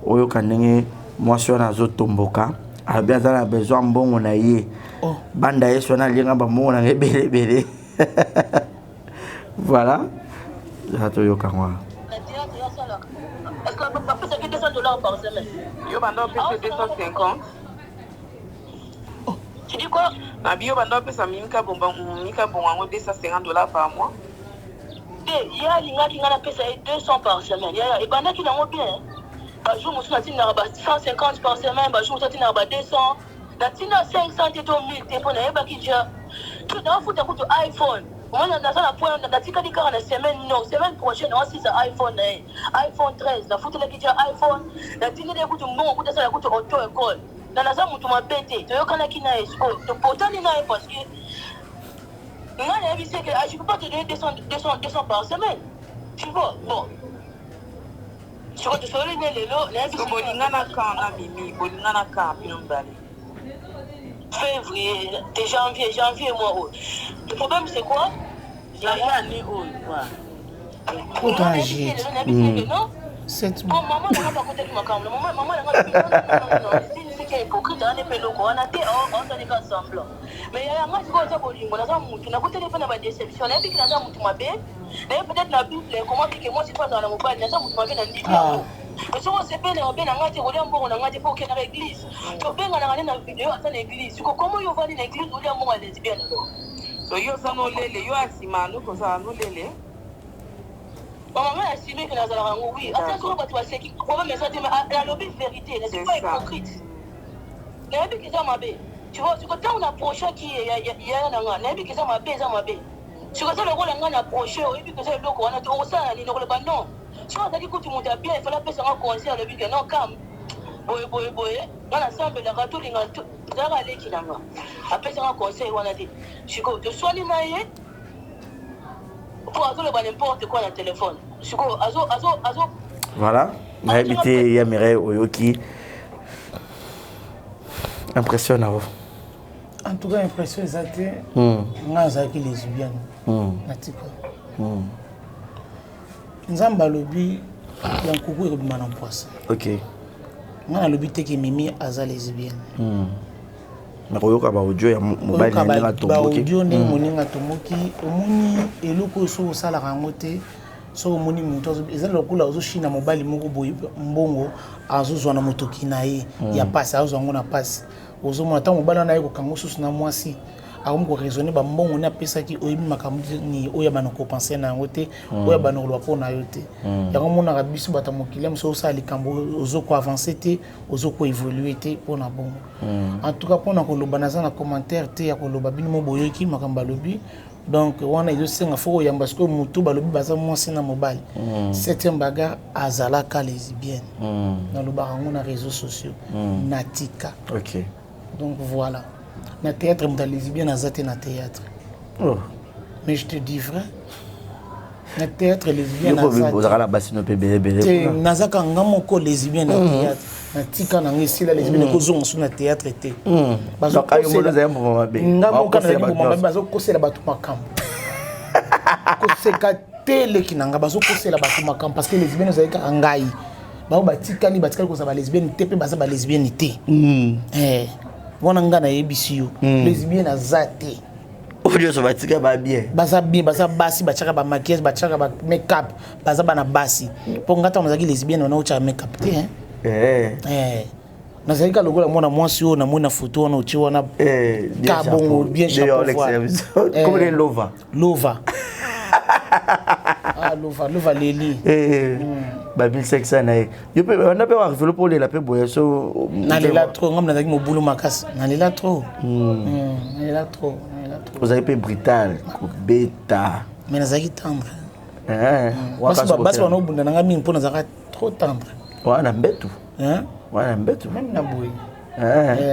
oyoka ndenge mwasi wana azotomboka, alobi aza na besoin mbongo na ye. Oh. Banda ye so wana alienga bambongo na ngai ebele ebele. Voilà, zela toyoka ngo wana. Na théâtre yasalaka, est-ce que bapesaki 200 $ par semaine? Yo banda opesa 250. Tu dis quoi? Nabi yo banda opesa Mimi Kabongo yango 250 $ par mois. Te, ye alingaki ngai napesa ye 200 par semaine. Yaya, ebandaki nango bien, bajour mosusu natindaka ba 150 par semaine, bajour mosusu natindaka ba 200, natinda 500 te to 1000 te, mpo nayebaki ja to naofuta kutu iPhone. Omona naza na point, natikali kaka na semaine, non, semaine prochaine naosisa iPhone na ye, iPhone 13. Nafutelaki ja iPhone, natindeli ye kutu mbongo, kutu asala kutu auto école na naza motu mabe te. Toyokanaki na ye, sikoyo topotani na ye, parce que nga nayebi se que ah, je peux pas te donner 200, 200, 200 par semaine, tu vois. Bon, sikoyo tosololi ne lelo, nayebi. So bolingana kan na Mimi? Bolingana kan bino mibale? Février te, janvier, janvier mois oyo. Le problème, c'est quoi? Janvier année oyo? Oyo age. Non. Sept. Bon, mama nanga bakotaki makambo. Mama nanga sike hypocrite wana mpe eloko wana te, aosalika semblant. Mais yaya nga sikoyo aza bolingo, naza mutu nakuteli mpe na badéception, nayebiki naza mutu mabe. Naye peut-être na Bible comment kike mwasi mpo azala na mobali, naza mutu mabe na ndimi yango. Mais soki osepeli na mabe na ngai te, kolia mbongo na ngai te, mpo okendaka église, tobenganaka nde na video ata na église. Siko komo yo ovandi na église, olia mbongo ya lesbienne alors? So yo oza nolele, yo asima noki ozala nolele. Mama, ngai asime ke nazalaka yango, oui. Ata soki bato baseki, problème eza te, mais alobi vérité, ne suis pas hypocrite, nayebi ke eza mabe, tu vois. Siko ntango na approchaki ye, yaya na nga, nayebi ke eza mabe, eza mabe. Siko eza lokola ngai na approche, oyebi ke eza eloko wana te, okosala na nini? Okoloba non. Soki azalaki kutu moto ya bien, efale apesanga conseil, alobi ke non, kam boye boye boye, nga nasambelaka, tolinga ezalaka aleki na nga, apesanga conseil wana te. Sikoyo toswani na ye po azoloba n'importe quoi na telefone. Sikoyo azo azo azo Voilà, nayebi te ya Mireille, oyoki impression na yo? En tout cas, impression eza te. Nga azalaki lesbienne, natika. Nzambe alobi ya nkuku ekobima na mpwasa. Nga nalobi te ke Mimi aza lesbienne. Na koyoka ba audio ya mobali na ndenge atomboki. Ba audio ndenge moninga atomboki, omoni eloko oyo soki osalaka yango te, soki omoni moto eza lokola ozoshina mobali moko boye mbongo azozwa na motoki na ye ya pasi, azozwa yango na pasi. Ozomona ntango mobali wana aye kokanga susu na mwasi, akomi koraisonne bambongo nde apesaki, oyebi makambo nini oyo abanda kopense na yango te, oyo abanda koloba mpo na yo te. Yango omonaka biso bato ya mokili ya mosu osala likambo ozo koavance te, ozo koévolue te mpo na bongo. En tout cas mpona koloba naza na commentaire te ya koloba, bino mo boyoki makambo balobi. Donc wana ezosenga fo koyamba sikoyo motu balobi baza mwasi na mobali. Septième bagarre azalaka lesbienne, nalobaka yango na réseaux sociaux, natika. Donc voilà, na théâtre moto ya lesbienne aza te na théâtre. Oh. Mais je te dis vrai, na théâtre lesbienne ozalaka na basi no mpe ebele ebele. Te, nazaka nga moko lesbienne na théâtre. Natika na ngai esila lesbienne, ekozonga so na théâtre te. Nga moko nazali mboma mabe, bazokosela bato makambo. Koseka te, leki na nga, bazokosela bato makambo parce que lesbienne ozali kaka ngai. Bango batikali, batikali kozala balesbienne te, mpe baza balesbienne te. Wana nga nayebisi yo, lesbienne aza te. Oyo nyonso batika ba bien. Baza bien, baza basi, batiaka bamaquillage, batiaka ba make-up, baza bana basi. Mpo nga ntango nazalaki lesbienne wana, otiaka make-up te, hein? Nazalaki kaka lokola mwana mwasi oyo namoni na foto wana otie wana ka bongo bien chapeau voile. Comme lova. Lova, ah, lova, lova leli. Ba 1500 na ye, yo mpe wana mpe warivelo mpo olela mpe boye so. Nalela trop, ngam nazalaki mobulu makasi, nalela trop, nalela trop, nalela trop. Ozali mpe brutal kobeta. Mais nazalaki tendre. Basi wana obunda na nga mingi mpo nazalaka trop tendre. Wana mbetu, wana mbetu. Même na boye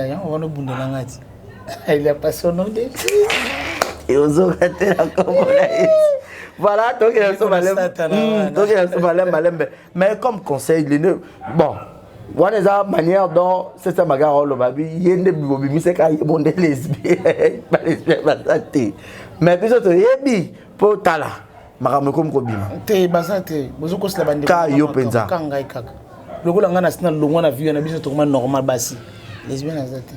yango wana obunda na nga ti il a pas son nom de Ozoka te na kombo na ye. Voilà, tokende biso malembe, tokende biso malembe malembe. Mais comme conseil lene, bon, wana eza manière dont sesa magara oloba bi ye nde bobimisaka ye mo nde lesbienne, balesbienne baza te. Mais biso toyebi mpo tala makambo ekomi kobima. Te, baza te, bozokosela bandeko. Ka yo mpenza. Ka ngai kaka lokola ngai nasi na longwa na vie na biso, tokoma normal. Basi lesbienne aza te,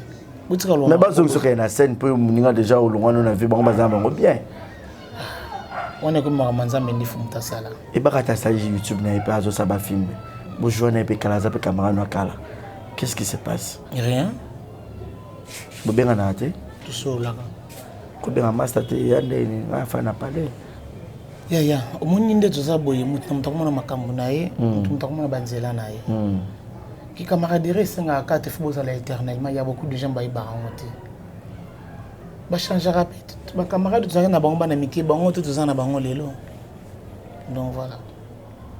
botika. Mais bazongisa okende na scène mpo moninga déjà olongwa no na vie, bango baza na bango bien. Wana ekomi makambo ya Nzambe, ndifu moto asala. Ebaka te, asali YouTube na ye mpe azosala bafilm, bojoi na ye mpe kala, aza mpe camarade na kala. Qu'est-ce qui se passe? Rien. Bobenganaka te? Tosololaka. Kobenga master te, ya ndeni ngai afa na palais. Yaya, omoni nde toza boye, moto na moto akomona makambo na ye, moto moto akomona banzela na ye. Kicamaraderie esengaka kaka te fo bozala éternellement. Ya beaucoup de gens bayebaka yango te, bachangeaka mpe bacamarade. Tozalaki na bango bana mike, bango te toza na bango lelo. Donc voilà,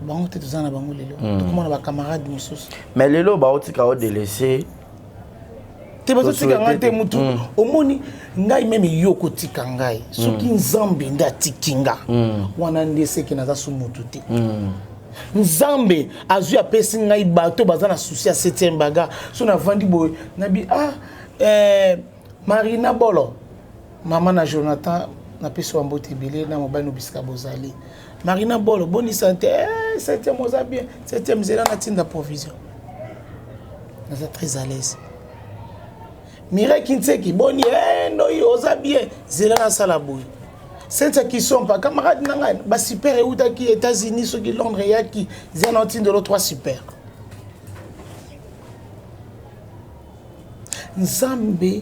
bango te toza na bango lelo, tokomona bacamarade mosusu. Mais lelo baotika odélaissé. Te, bazotika ngai te. Mutu omoni ngai, même yo kotika ngai, soki Nzambe nde atiki nga, wana nde seke naza su mutu te. Nzambe azwi, apesi ngai bato baza na souci ya septième bagarre. So navandi boye, nabi ah, eh, Marina Bolo, mama na Jonathan, napesi wa mbote ebele na mobali no bisika bozali. Marina Bolo, boni santé? Eh, septième oza bien? Septième, nzela natinda provision, naza très à l'aise. Mireille Kinseki, boni? Eh, ndoi oza bien? Zela nasala boye. Sentia Kisompa, camarade na ngai, basuper eutaki États-Unis, soki Londres eyaki, zela na otindelo 3 super. Nzambe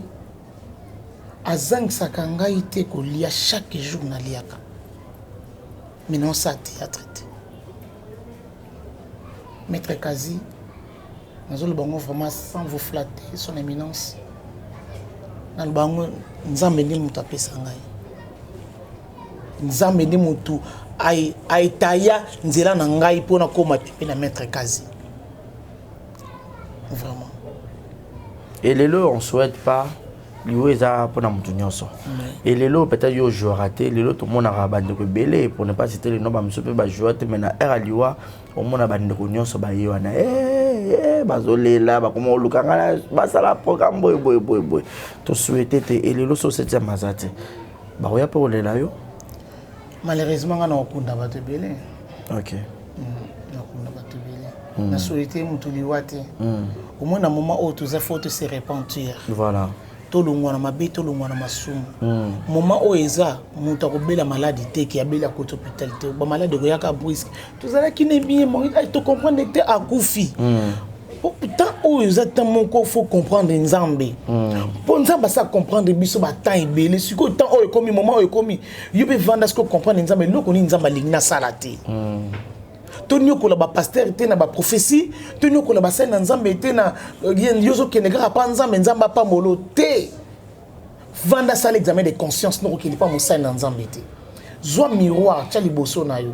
azangisaka ngai te kolia, chaque jour naliaka, mais naosala théâtre te. Maître Kazi, nazoloba yango vraiment sans vous flatter, son éminence, naloba yango, Nzambe nde moto apesa ngai, Nzambe nde motu aetaya nzela na ngai mpo nakóma pembe na maître Kazi, vraiment. Et lelo on souhaite pas liwo, eza mpona motu nyonso. Et lelo peut-être yo ojouera te, lelo tomonaka bandeko ebele, pour ne pas citer le nom, bamosusu mpe bajoua te, mais na heure ya liwa omona bandeko nyonso baye wana, bazolela, bakoma koluka ngai basala programme boye boye boye boye. Tosouhaite te. Elelo so septième aza te, bakoya mpe kolela yo. Malheureusement nga na kokunda bato ebele. Nakunda bato ebele, nasouhaite motu liwa te. Omoi na moment oyo toza, faut to se repentir. Voilà. Tolongwa na mabe, tolongwa na masumu. Moment oyo eza moto akobela maladi te, ke abeli akoti hôpital te, bamaladi ekoyaka brusque. Tozalaki ne bien, tocomprendre te, akufi. Temps oyo eza temps moko faut comprendre Nzambe, mpo Nzambe asa comprendre biso batemps ebele. Sikoyo temps oyo ekomi, moment oyo ekomi, yo mpe vanda sikoyo, comprendre Nzambe, eloko nini Nzambe alingi nasala te. Tonyokola bapasteur te na baprophétie, tonyokola basali na Nzambe te na yo ozokende kaka mpa Nzambe, Nzambe apambolo te. Vanda, sala examen de conscience. Nokokende mpa mosali na Nzambe te, zwa miroir, tia liboso na yo,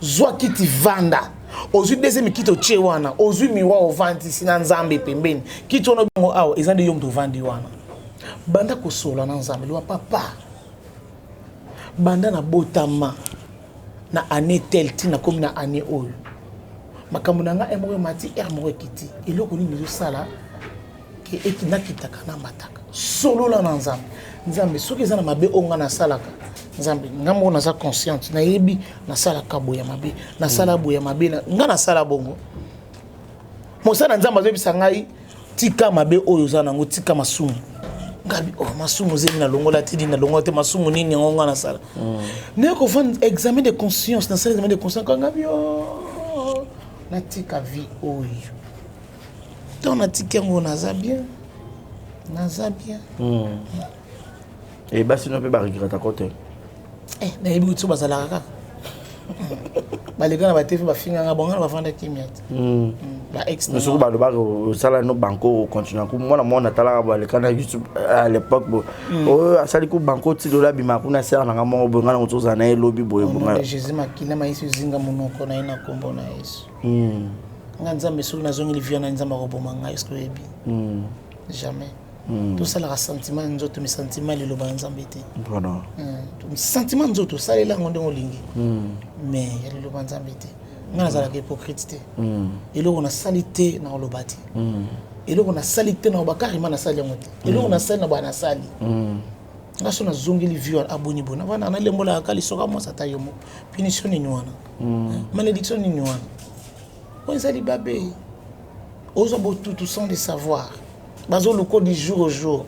zwa kiti, vanda. Ozwi deuxième kiti, otie wana, ozwi miroir, ovandisi na Nzambe pembeni. Kiti wana bongo awa eza nde yo moto ovandi wana. Banda kosola na Nzambe, loba: "Papa, banda nabotama na année tel ti nakomi na année oyo, makambo na ngai moko emati, aire moko ekiti. Eloko nini ezosala ke nakitaka, namataka?" Solola na Nzambe. Nzambe, soki eza na mabe oyo ngai nasalaka, Nzambe, ngai moko naza consciente, nayebi nasalaka boye ya mabe, nasala boye ya mabe, ngai nasala bongo. Mosala na Nzambe azoyebisa ngai: "Tika mabe oyo oza nango, tika masumu." Ngabi: "Oh, masumu ozeli, nalongola te nini, nalongola te masumu nini yango ngai nasala?" Naye kovanda, examen de conscience, nasala examen de conscience, ngabi: "Oh, natika vie oyo." Ntango natiki yango, naza bien, naza bien. E basi no mpe baregretako te? Nayebi kuti so bazalaka kaka baleka na baTV, bafinganga bango na bavanda kimia te. Ba ex. Soki balobaka osala no banko, ocontinue ku mwana mwana atalaka, baleka na YouTube à l'époque boye, oyo asali ku banko ti lola abima kuna, sere nanga moko boye, ngai na moto ozala na ye elobi boye. Au nom de Jésus, makila ma Yesu ezinga monoko na ye na nkombo na Yesu. Nga Nzambe, soki nazongeli vie na Nzambe, akoboma ngai. Eske oyebi? Jamais. Tosalaka sentiment ya nzoto, mais sentiment ya liloba ya Nzambe te. Sentiment nzoto, osalela yango ndenge olingi, mais ya liloba ya Nzambe te. Ngai nazalaka hypocrite te. Eloko nasali te, na koloba te. Eloko nasali te, na koloba carrément nasali yango te. Eloko nasali, na baya nasali. Nga so nazongeli vie wana, aboni boni wana, nalembolaka ka lisoka mwasi ata yo moko. Punition nini wana? Malédiction nini wana? Oyo ezali babe ozwa botutu sans le savoir, bazoluka du jour au jour.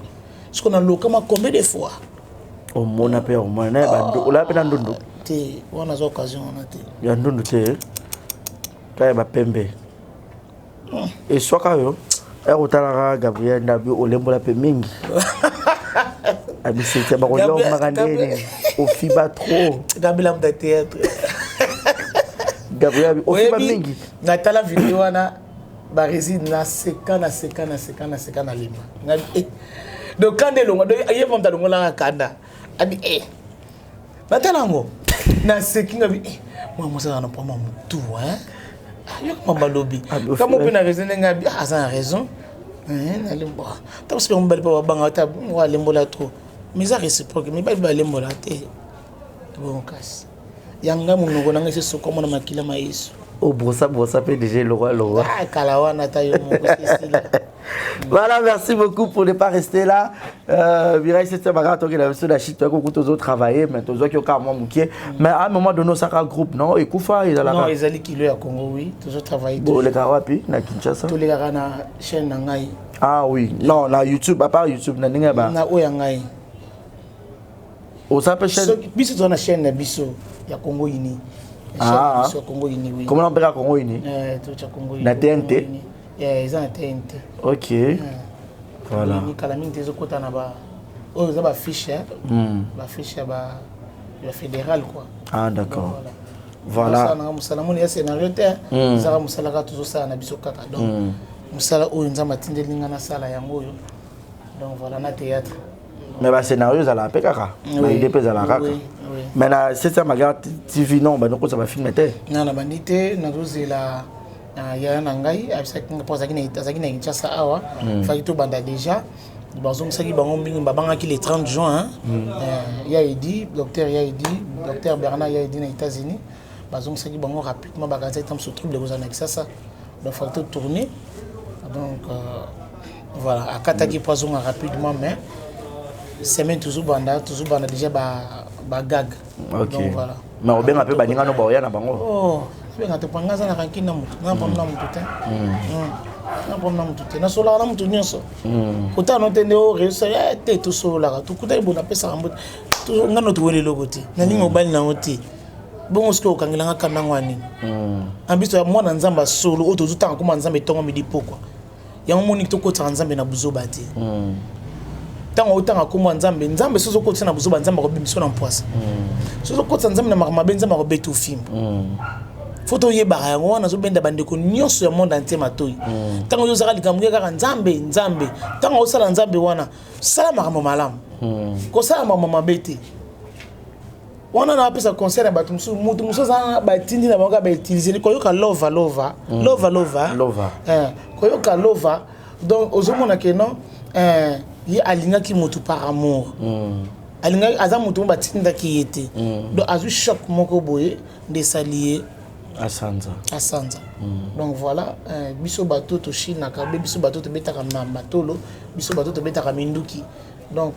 Soki nalokama combien de fois? Omona mpe, omona na olaya mpe na ndundu? Te, wana azwa occasion wana te. Ya ndundu te, kaka ya bapembe eswaka yo. Ya kotalaka Gabriel Ndabi, olembola mpe mingi, abisete bakolia omaka ndeni ofiba trop. Gabila muta théâtre. Gabriel ofiba mingi. Natala video wana, baréside, naseka, naseka, naseka, naseka, nalemba. Donc kanda elongwa, donc ye moto alongolaka kanda, abi e natala yango, naseki, ngabi: "Eh, mwana mwasi aza na mpama motu yoka balobi kamo mpe na raison." Ndenge abi aza na raison, ntango soki mobali mpe babanga ta alembola trop, mais eza réciproque, mibali balembola te. Bon, kasi yanga monoko nanga esi esokwa na makila ma Yesu. Obrosa brosa mpe déjà elongwa longwa. Kala wana, ata yo moko esila. Voilà, merci beaucoup pour ne pas rester là. Mireille, c'est un qui a la chute, tu travailler, mais tu as moi mukie. Mais à un moment donné, ça un groupe, non? Et Koufa, il a la. Non, ezali Kilo ya Congo, oui, toujours travailler. Bon, les wapi na Kinshasa. Tous les gars na chaîne na ngai. Ah oui, non, na YouTube, à part YouTube, na ninga ba. Na oya ngai. Oza pe chaîne. Biso toza na chaîne na biso ya Congo Uni. Ah. Biso ya Congo Uni, oui. Comment on appelle Congo Uni? Tocha Congo Uni. Na TNT. Eza na TNT. Ok. Voilà. Kala mingi te ezokota na ba oyo eza bafiche, bafiche ya ba ya fédéral quoi. Ah d'accord. Voilà. Nanga mosala moni ya scénario te, ezaka mosala kaka tozosala na biso kaka. Donc mosala oyo Nzambe atindeli nga nasala yango oyo. Donc voilà, na théâtre. Mais bascénario ezalaka mpe kaka, baidée mpe ezalaka kaka. Mais na 7 Magar TV, non, banokotisa bafilm te? Na bandi te, nazozela yaya na ngai abisaki nga mpo azalaki na Kinshasa awa, faki tobanda déjà. Bazongisaki bango mingi, babangaki le 30 juin. Ya edi docteur, ya edi docteur Bernard, ya edi na États-Unis, bazongisaki bango rapidement, bakanisaki ta mosu trouble ekozala na Kisasa, donc faki totourner. Donc voilà, akataki mpo azonga rapidement, mais semaine tozobanda, tozobanda déjà bagag. Donc voilà. Mais obenga mpe baninga no baoya na bango? Oh, obenga te, mpo nga aza na rancune na motu, nga mpamna motu te. Na problème na motu te, nasololaka na motu nyonso. Kotala no te nde oreussi te, tosololaka, tokutani boye, napesaka mbote. Nga no toweli eloko te, nalingi mobali nango te. Bongo soki okangelanga kanda yango ya nini? En biso ya mwana Nzambe asolo oyo tozotanga koma Nzambe ntongo, midi, pokwa. Yango moni tokotisaka Nzambe na buzoba te. Ntango otanga nkombo ya Nzambe, Nzambe soki ozokotisa na buzoba, Nzambe akobimisa na mpwasa. Soki ozokotisa Nzambe na makambo mabe, Nzambe akobeta ofimbo. Fo toyebaka yango wana. Azobenda bandeko nyonso ya monde entier matoi. Ntango oyo ozaka likambo ye kaka Nzambe, Nzambe, ntango osala Nzambe wana, sala makambo malamu, kosala makambo mabe te. Wana na apesa conseil na bato mosusu. Moto mosusu aza batindi na bango kaka bautiliser koyoka lova lova lova lova. Lova. Koyoka lova. Donc ozomona ke non, ye alingaki motu par amour, alingaki, aza motu mo batindaki ye te. Donc azwi choc moko boye nde esali ye asanza. Asanza. Donc voilà, biso bato toshinaka be, biso bato tobetaka matolo, biso bato tobetaka minduki. Donc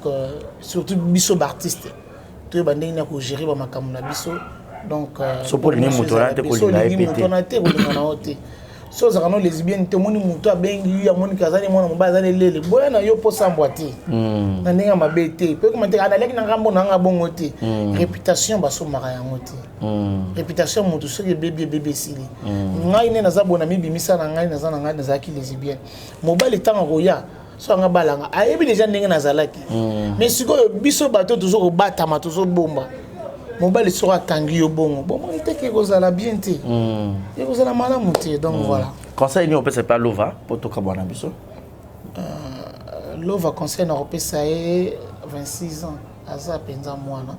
surtout biso baartiste, toyeba ndenge nini ya kogérer bamakambo na biso. Donc So mpo olingi moto wana te, kolinga ye pe te. Moto wana te, kolinga na yo te. So ozalaka no lesbienne te, omoni moto abengi yo, amoni aza ne mwana mobali, aza ne lele, boya na yo mpo sambwa te na ndenge ya mabe te. Mpe koma te analeki na ngambo na nga bongo te. Réputation basombaka yango te. Réputation ya motu soki ebebi, ebebi, esili. Ngai nde naza bona mibimisa na ngai, naza na ngai, nazalaki lesbienne. Mobali ntango akoya so anga balanga, ayebi deja ndenge nazalaki. Mais sikoyo biso bato tozo kobatama, tozobomba. Mobali soki akangi yo bongo, bomoni te ke ekozala bien te, ekozala malamu te. Donc voilà. Conseil nini opesa mpe alova mpo tokabwana biso? Lova, conseil na kopesa ye, 26 ans, aza mpenza mwana.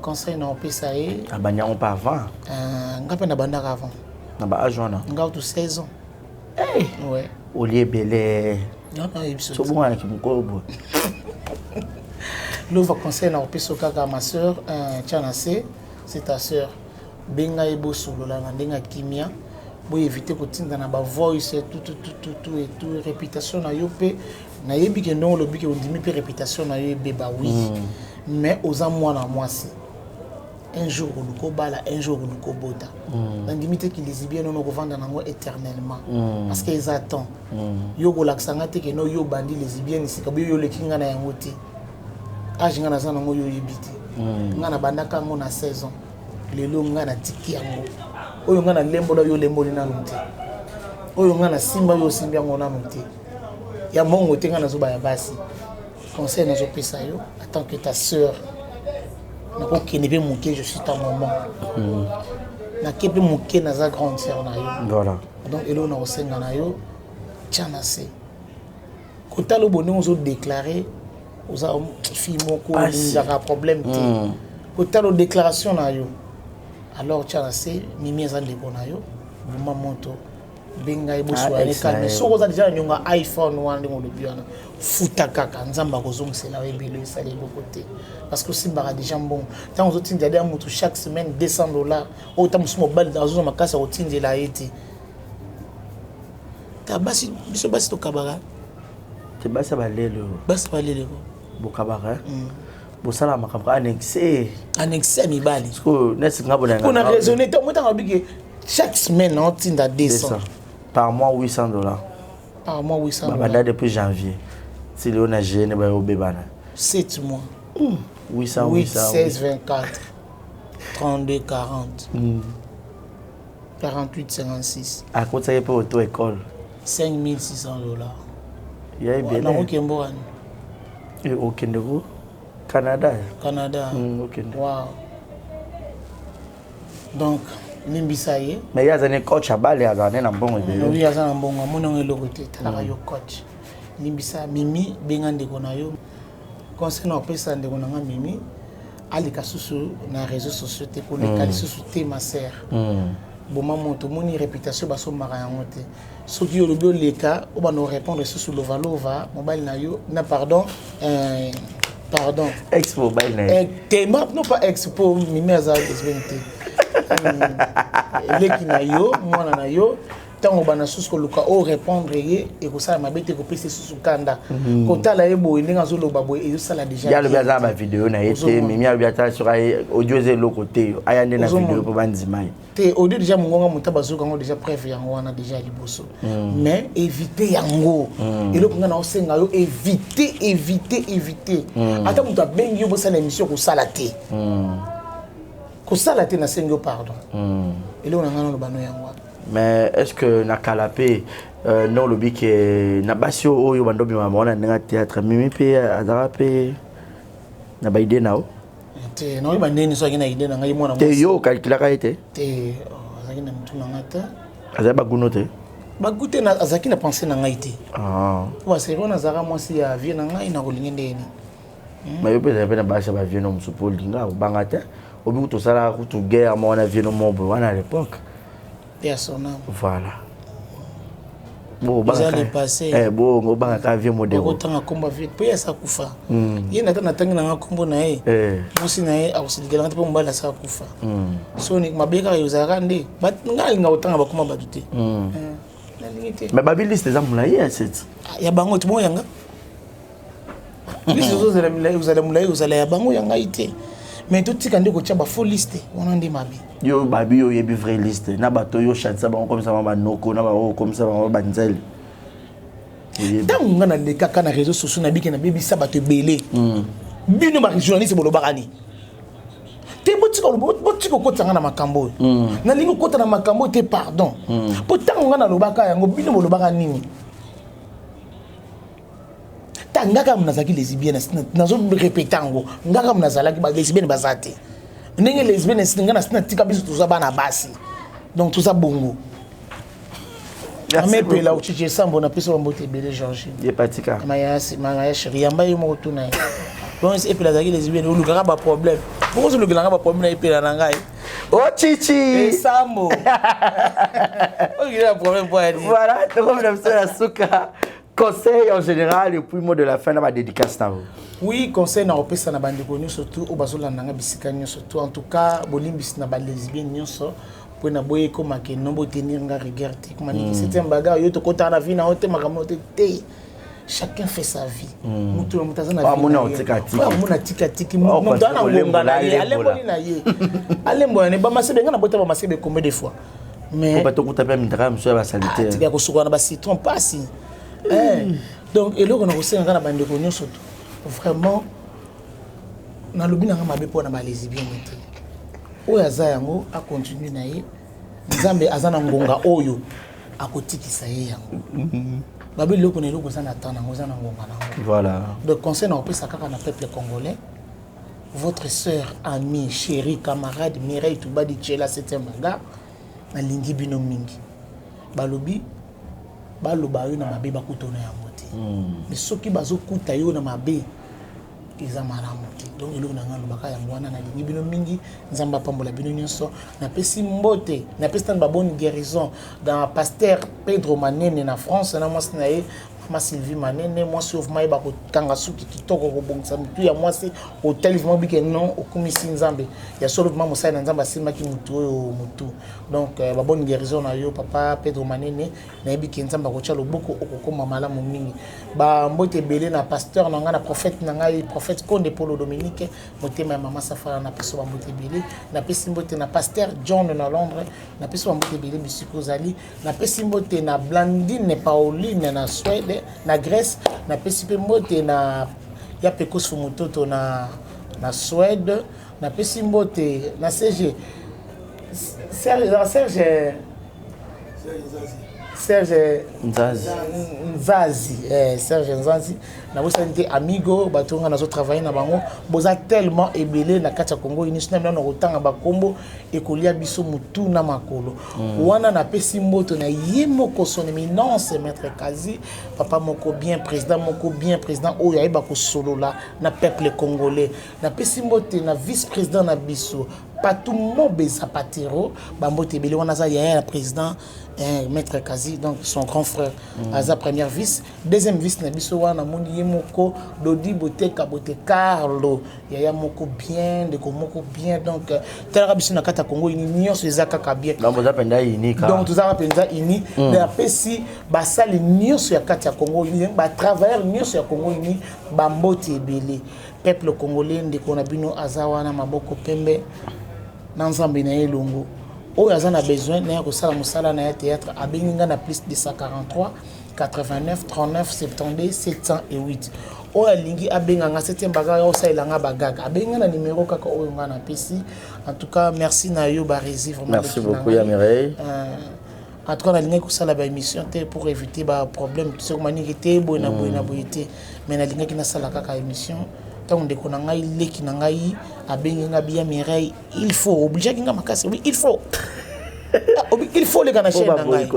Conseil na kopesa ye, Abandi yango mpe avant. Nga mpe nabandaka avant. Na baage wana? Nga kutu 16 ans, ouais. Olie ebele. Non, non, biso. Sobonganaki mokolo boye. Lova, conseil na kopesa kaka, ma sœur, tia na se, c'est ta sœur. Benga ye, bosolola na ndenge ya kimia, boéviter kotinda na bavoice tututututu et tout. Réputation na yo mpe, nayebi ke ndenge olobi ke ondimi mpe réputation na yo ebeba, oui, mais oza mwana mwasi. Un jour oluka obala, un jour oluka obota. Nandimi te ki lesbienne ono kovanda nango éternellement, parce que eza temps. Yo kolakisa nga te ke no yo obandi lesbienne sika boyo, yo oleki nga na yango te. Age nga naza nango, yo oyebi te. Nga nabandaka yango na 16 ans. Lelo nga natiki yango. Oyo nga nalembola, yo olemboli nanu te. Oyo nga nasimba, yo osimbi yango nanu te. Ya mbongo te, nga nazoba ya basi. Conseil nazopesa yo en tant que ta sœur, nakokende mpe moke, je suis ta maman, nake mpe moke, naza grande sœur na yo. Donc eloko na kosenga na yo, tia na se kotala obo ndenge ozodéclarer oza fille moko olingaka problème te. Kotala déclaration na yo, alors tia na se. Mimi aza ndeko na yo, buma moto, benga ye, bosola calme. Soki oza deja na niongo ya iPhone wana, ndenge olobi wana, futa kaka, Nzambe akozongisela yo ebele. Esala eloko te, parce que osimbaka deja mbongo. Ntango ozotindela ya motu chaque semaine 200 $, oyo ta mosusu mobali azozwa makasi ya kotindela ye te. Ta basi, biso basi tokabaka. Te, basi ya balelo. Basi balelo. Bokabaka, bosala makambo annexe. Annexe ya mibali. Neti nga. Mpona raisonner te, omotanga obike chaque semaine naotinda 200. Par mois 800 $. Par mois 800. Babanda depuis janvier ti lelo na juillet, bayo obebana. 7 mois. 800. 8, 16, 24, 32, 40, 48, 56. Akotisaki mpe auto école. 5600 $. Ya ebele. Nakokembo wani. Okende ko Canada. Canada. Okende. Wow. Donc limbisa ye. Mais ye aza ne coach abale, azala ne na mbongo ebele. Oui, aza na mbongo, amoni yango eloko te. Talaka yo coach, limbisa Mimi, benga ndeko na yo. Conseil na opesa ndeko na nga Mimi, aleka susu na réseaux sociaux te, koleka lisusu te, ma sœur. Boma moto, omoni réputation basombaka yango te. Soki olobi oleka, obanda orépondre lisusu lovalova mobali na yo na, pardon, pardon. Ex mobali na ye. Te, non, pas ex, po Mimi aza lesbienne te. Eleki na yo, mwana na yo. Ntango bana susu koluka o répondre ye, ekosala mabe te, ekopesa susu kanda. Kotala ye boye, ndenge azoloba boye, ezosala déjà. Ye alobi aza na bavideo na ye te. Mimi alobi ata soki audio eza eloko te, aya nde na video mpo bandima ye. Te, audio déjà, mongonga moto bazoyoka yango déjà, preuve yango wana déjà ya liboso. Mais évite yango. Eloko ngai naosenga yo, évite, évite, évite. Ata moto abengi yo bosala émission, kosala te, kosala te. Nasengi yo pardon. Eloko na ngai naloba no yango wana. Mais est ce que na kala mpe nde olobi ke na basi oyo bando obima bango na ndenge ya théâtre, Mimi mpe azalaka mpe na baidée na yo? Te, naoyeba ndenge soki na idée na ngai, mwana. Te, yo okalkulaka ye te? Te, azalaki na motu na ngai te. Azali baguno te? Bagu te, azalaki na pensée na ngai te. Po baseri wana azalaka mwasi ya vie na ngai, na kolingi ndenge nini? Mais yo mpe ezali mpe na basi ya bavie no mosusu mpo olinga obanga te. Obi kutu osalaka kutu guerre moko na vie no moko boye wana à l'époque. Ya son âme. Voilà. Eza le passé. Bongo obangaka vie modero. Okotanga nkombo vie mpo ye asa kufa. Ye nata natangi nanga nkombo na ye, mwasi na ye akosilikela nga te, mpo mobali asa akufa. Soni mabe kaka ezalaka nde nga alinga kotanga bakoma bato te, nalingi te. Mais babi liste eza molai ya seti. Ya bango ti bongo, yanga liste ozozala milai, ozala molai, ozala ya bango, ya ngai te. Mais totika nde kotia bafaux liste wana nde mabe. Yo babi, yo oyebi vraie liste na bato oyo oshatisa bango, komisa bango banoko na bango, okomisa bango banzele. Ntango nga nalekaka na réseau sociaux, nabiki nabebisa bato ebele. Bino bajournaliste bolobaka nini te? Botika, botika okotisa nga na makambo oyo. Nalingi okota na makambo oyo te, pardon. Mpo ntango nga nalobaka yango, bino bolobaka nini? Ta nga kaka nazalaki lesbienne, nazo répéter yango, nga kaka nazalaki, balesbienne baza te ndenge lesbienne. Nga nasi natika, biso toza bana basi, donc toza bongo. Amepela ochichi esambo, napesa bambote ebele. Georgine. Ye patika. Maya chéri, yamba ye moko, tuna ye. Donc Epela azalaki lesbienne, olukaka baproblème, poko ozolukelanga baproblème na Epela na ngai. Ochichi. Esambo olukela problème po ya nini? Voilà, tokomi na biso na suka. Conseil en général et puis mot de la fin na badédicace na yo. Oui, conseil na kopesa na bandeko nyonso tu oyo bazolanda nga bisika nyonso tu, en tout cas bolimbisi na balesbienne nyonso mpo na boye ekomake no botenir nga rigueur te. Koma niki septième bagarre, yo tokotaka na vie na yo te, makambo te te. Chacun fait sa vie. Moto na moto aza na vie na ye. Amona tika tiki, moto aza na ngonga na ye, alemboli na ye, alembola na ye. Bamasebe, nga na bota bamasebe combien de fois? Mais tokuta mpe mindaka mosusu ya basalite. Tika kosukola na bacitron pasi. Donc eloko na kosenga kaka na bandeko nyonso tu, vraiment nalobi nanga mabe mpo na balesbienne te. Oyo aza yango acontinue na ye, Nzambe aza na ngonga oyo akotikisa ye yango. Babi eloko na eloko eza na temps nango, eza na ngonga nango. Voilà. Donc conseil na kopesa kaka na peuple congolais, votre sœur, amie, chérie, camarade Mireille Tubadi Tchela, septième bagarre, nalingi bino mingi. Balobi baloba yo na mabe, bakutona yango te. Mais soki bazokuta yo na mabe, eza malamu te. Donc eloko na ngai alobaka yango wana, nalingi bino mingi, Nzambe apambola bino nyonso. Napesi mbote, napesi tani babonne guérison dans pasteur Pedro Manene na France na mwasi na ye mama Sylvie Manene, mwasi oyo vraiment yeba kokanga suki kitoko, kobongisa motu ya mwasi. Otali vraiment bike non, okumisi Nzambe ya solo, vraiment mosali na Nzambe asimbaki motu oyo motu. Donc babonne guérison na yo, papa Pedro Manene. Nayebi ke Nzambe akotya loboko, okokóma malamu mingi. Bambote ebele na pasteur na ngai, na prophète na ngai, prophète Konde Polo Dominique, motema ya mama Safara, napesi bambote ebele. Napesi mbote na pasteur John na Londres, napesi bambote ebele bisika ozali. Napesi mbote na Blandine Pauline na Suède, na Grèce. Napesi mpe mbote na ya Pekosfu Mototo na Suède. Napesi mbote na CG Serge, Serge, Serge Nzazi. Nzazi, Serge Nzazi. Nabosani te amigo, bato nga nazotravaille na bango, boza tellement ebele na kati ya Congo Unis. Na bino kotanga bakombo ekolia biso motu na makolo. Wana napesi mboto na ye moko, son éminence maître Kazi, papa moko bien, président moko bien, président oyo ayeba kosolola na peuple congolais. Napesi mbote na vice président na biso, Patou Mobe Zapatero, bambote ebele. Wana aza yaya ya président. Eh, maître Kazi, donc son grand frère, mm. aza première vice. Deuxième vice na biso wana moni ye moko Dodi Boteka Bote Carlo, yaya moko bien, ndeko moko bien. Donc euh, talaka biso na kata Congo ini nyonso eza kaka bien. Donc boza penza ini ka. Donc tozaka penza ini, mm. na pesi basali nyonso ya kati ya Congo ini, ba travailleurs nyonso ya Congo ini, ba mbote ebele. Peuple congolais ndeko na bino aza wana maboko pembe na Nzambe na ye elongo. Oyo aza na besoin na ya kosala mosala na ya théâtre abengi nga na plus 243 89 39 72 708. Oyo alingi abenga nga septième bagarre ya osalela nga bagaga abengi nga na numéro kaka oyo nga napesi. En tout cas merci na yo Barezi vraiment. Merci beaucoup ya Mireille. En tout cas nalingaki kosala ba émission te pour éviter ba problème soki maningi te boye na boye na boye te mais nalingaki nasala kaka émission ntango ndeko na ngai leki na ngai abengi nga biya Mireille il faut obligeaki nga makasi obi il faut ah, obi il faut oleka na chaîne na ngai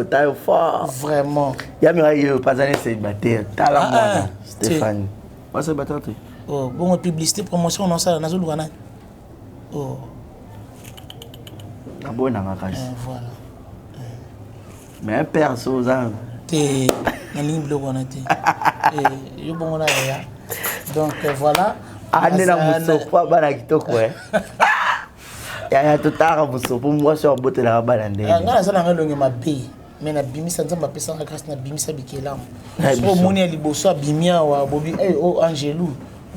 vraiment ya Mireille yo pazani célibataire tala ah, mwana ah, Stéphane wa célibataire te oh bongo publicité promotion nosala nazoluka nani oh naboyi nanga kasi eh, voilà mais un père so oza te nalingi biloko wana te eh, yo bongo na yaya donc euh, voilà ande na mosopo bana kitoko e yaya totaka mosopo mwasi oyo abotelaka bana ndenge eh, ngai naza nanga elongi mabe me nabimisa nzambe apesanga grâce nabimisa bikelamu soki omoni ya liboso abimi awa bobi hey, oh, angelu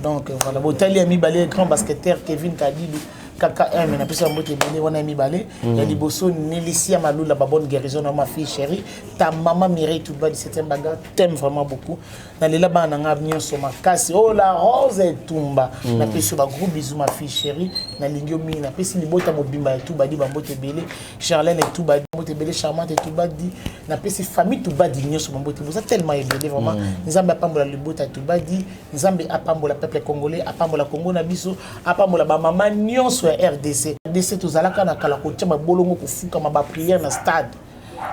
donc voilà botali ya mibale grand basketteur kevin kadilu kaka m napesa mbote ebele wana ya mibale mm. ya liboso nelisia malula ba bonne guérison na ma fille chérie ta maman Mireille Touba 17e bagarre t'aime vraiment beaucoup nalela bana na nga nyonso makasi oh la rose etumba mm. napesi yo ba gros bisous ma fille chérie nalingi yo mingi napesi libota mobimba ya Touba di bambote ebele Charlène Touba mbote ebele charmante Touba di napesi famille Touba di nyonso bambote boza tellement ebele vraiment mm. Nzambe apambola libota Touba di Nzambe apambola peuple congolais apambola Congo na biso apambola ba mama nyonso ya RDC RDC tozalaka na kala kotia mabolongo kofukama ba prière na stade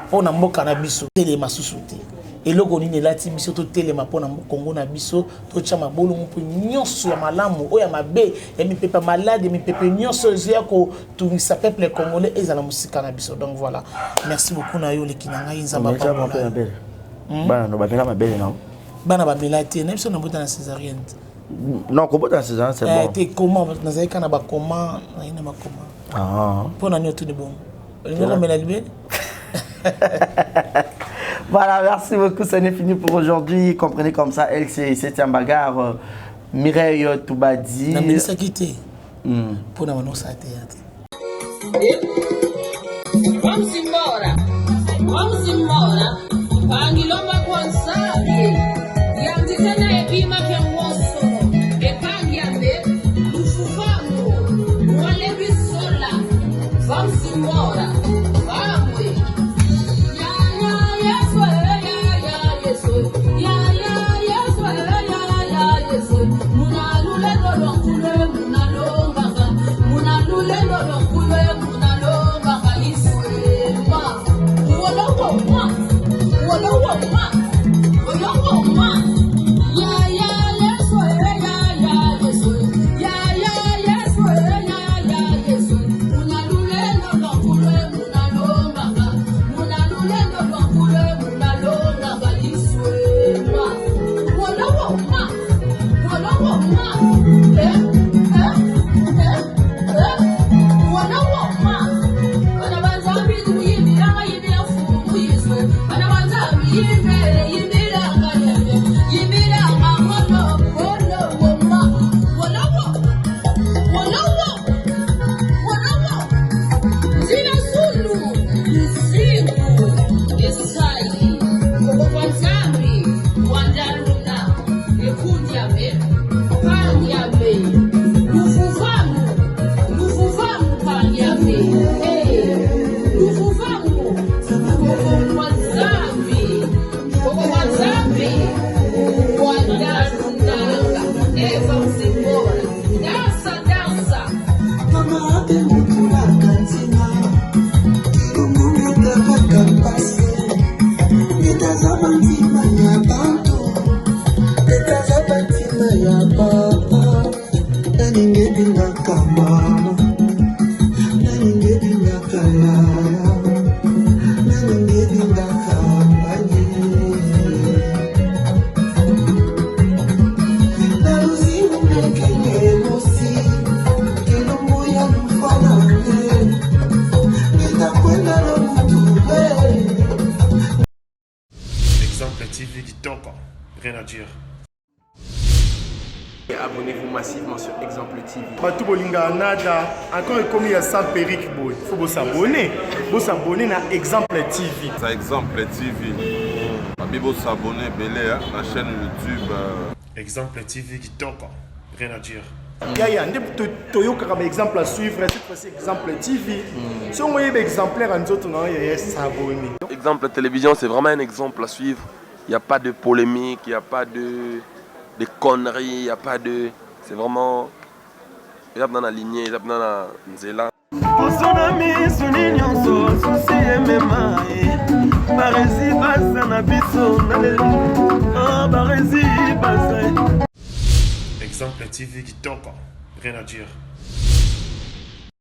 mpo na mboka na biso telema susu te eloko nini elati biso totelema mpo na Congo na biso totya mabolongo mpo nyonso ya malamu oyo ya mabe ya mipepe ya malade ya mipepe nyonso ezoya kotungisa peuple congolais ezala mosika na biso donc voilà merci beaucoup na yo oleki na ngai nzambe apambola hmm? bana no bamela mabele nao bana bamela te na biso nabota na césarienne non kobota na césarienne c'est eh, bon te comment nazali kaka na bakoma naye na bakoma ah. mpo na nini otuni bongo olingi komela libele Voilà, merci beaucoup. Ce n'est fini pour aujourd'hui. Comprenez comme ça, elle, c'est 7e bagarre. Euh, Mireille Toubadi. Namelisaki te. Mpo na banosa théâtre. Wamsimbora, wamsimbora, pangilomba kwansabi, yanditena ebima kengosolo, epangiambe, lufufango, walebisola, wamsimbora, vamwe. Ya ya Yesu, ya ya Yesu, ya ya Yesu, ya ya Yesu, munalulelo lwankulu, munalongaka, munalulelo lwankulu, munalongaka iswema. Wolowo ma, wolowo ma, wolowo ma. Ya ya Yesu, ya ya Yesu, ya ya Yesu, ya ya Yesu, munalulelo lwankulu, munalongaka, munalulelo lwankulu, munalongaka iswema. Wolowo ma, wolowo ma, eh, eh, eh, eh, wolowo ma. Bana ba Nzambi tuyimbiranga yimbira mfumu yiswe. Bana ba Nzambi yimbere yimbiranga yembe. Yimbiranga wolo, wolowo ma. Wolowo, wolowo, wolowo. Nzila Zulu, Nzingu, Isai, Koko kwa Nzambi, Wandaluna, Ekundiame, Pandiame, Lufuvangu, Lufuvangu Pandiame, eh, Lufuvangu, Koko kwa Nzambi, Koko kwa Nzambi, Wandaluna, Eva Msimbora, Dansa, dansa. Mama ape mutulaka ntina kilungungetavaka mpasi etaza bantima ya bantu etaza bantima ya papa naningi ebingaka mama naningi ebingaka yaya naningi ebingaka Abonnez-vous massivement sur Exemple TV. Bato bolingaka nada encore ekomi ya sans perruque boye faut bosabone bosabone na exemple tv Ça exemple TV. Babi bosabone ebele na chaîne YouTube. Exemple TV kitoko, rien à dire. Yaya nde toyokaka ba exemple à suivre cette fois-ci exemple TV soki oyeba exemplaire ya nzoto na yo yaya s'abonner. Exemple télévision, c'est vraiment un exemple à suivre. Il n'y a pas de polémique, il n'y a pas de, de conneries, il n'y a pas de. C'est vraiment. Eza dans la lignée, eza dans la nzela. Poso na miso ni nyonso susi emema ye barezi baza na biso na lelo ah, barezi baza Exemple TV kitoko, rien à dire.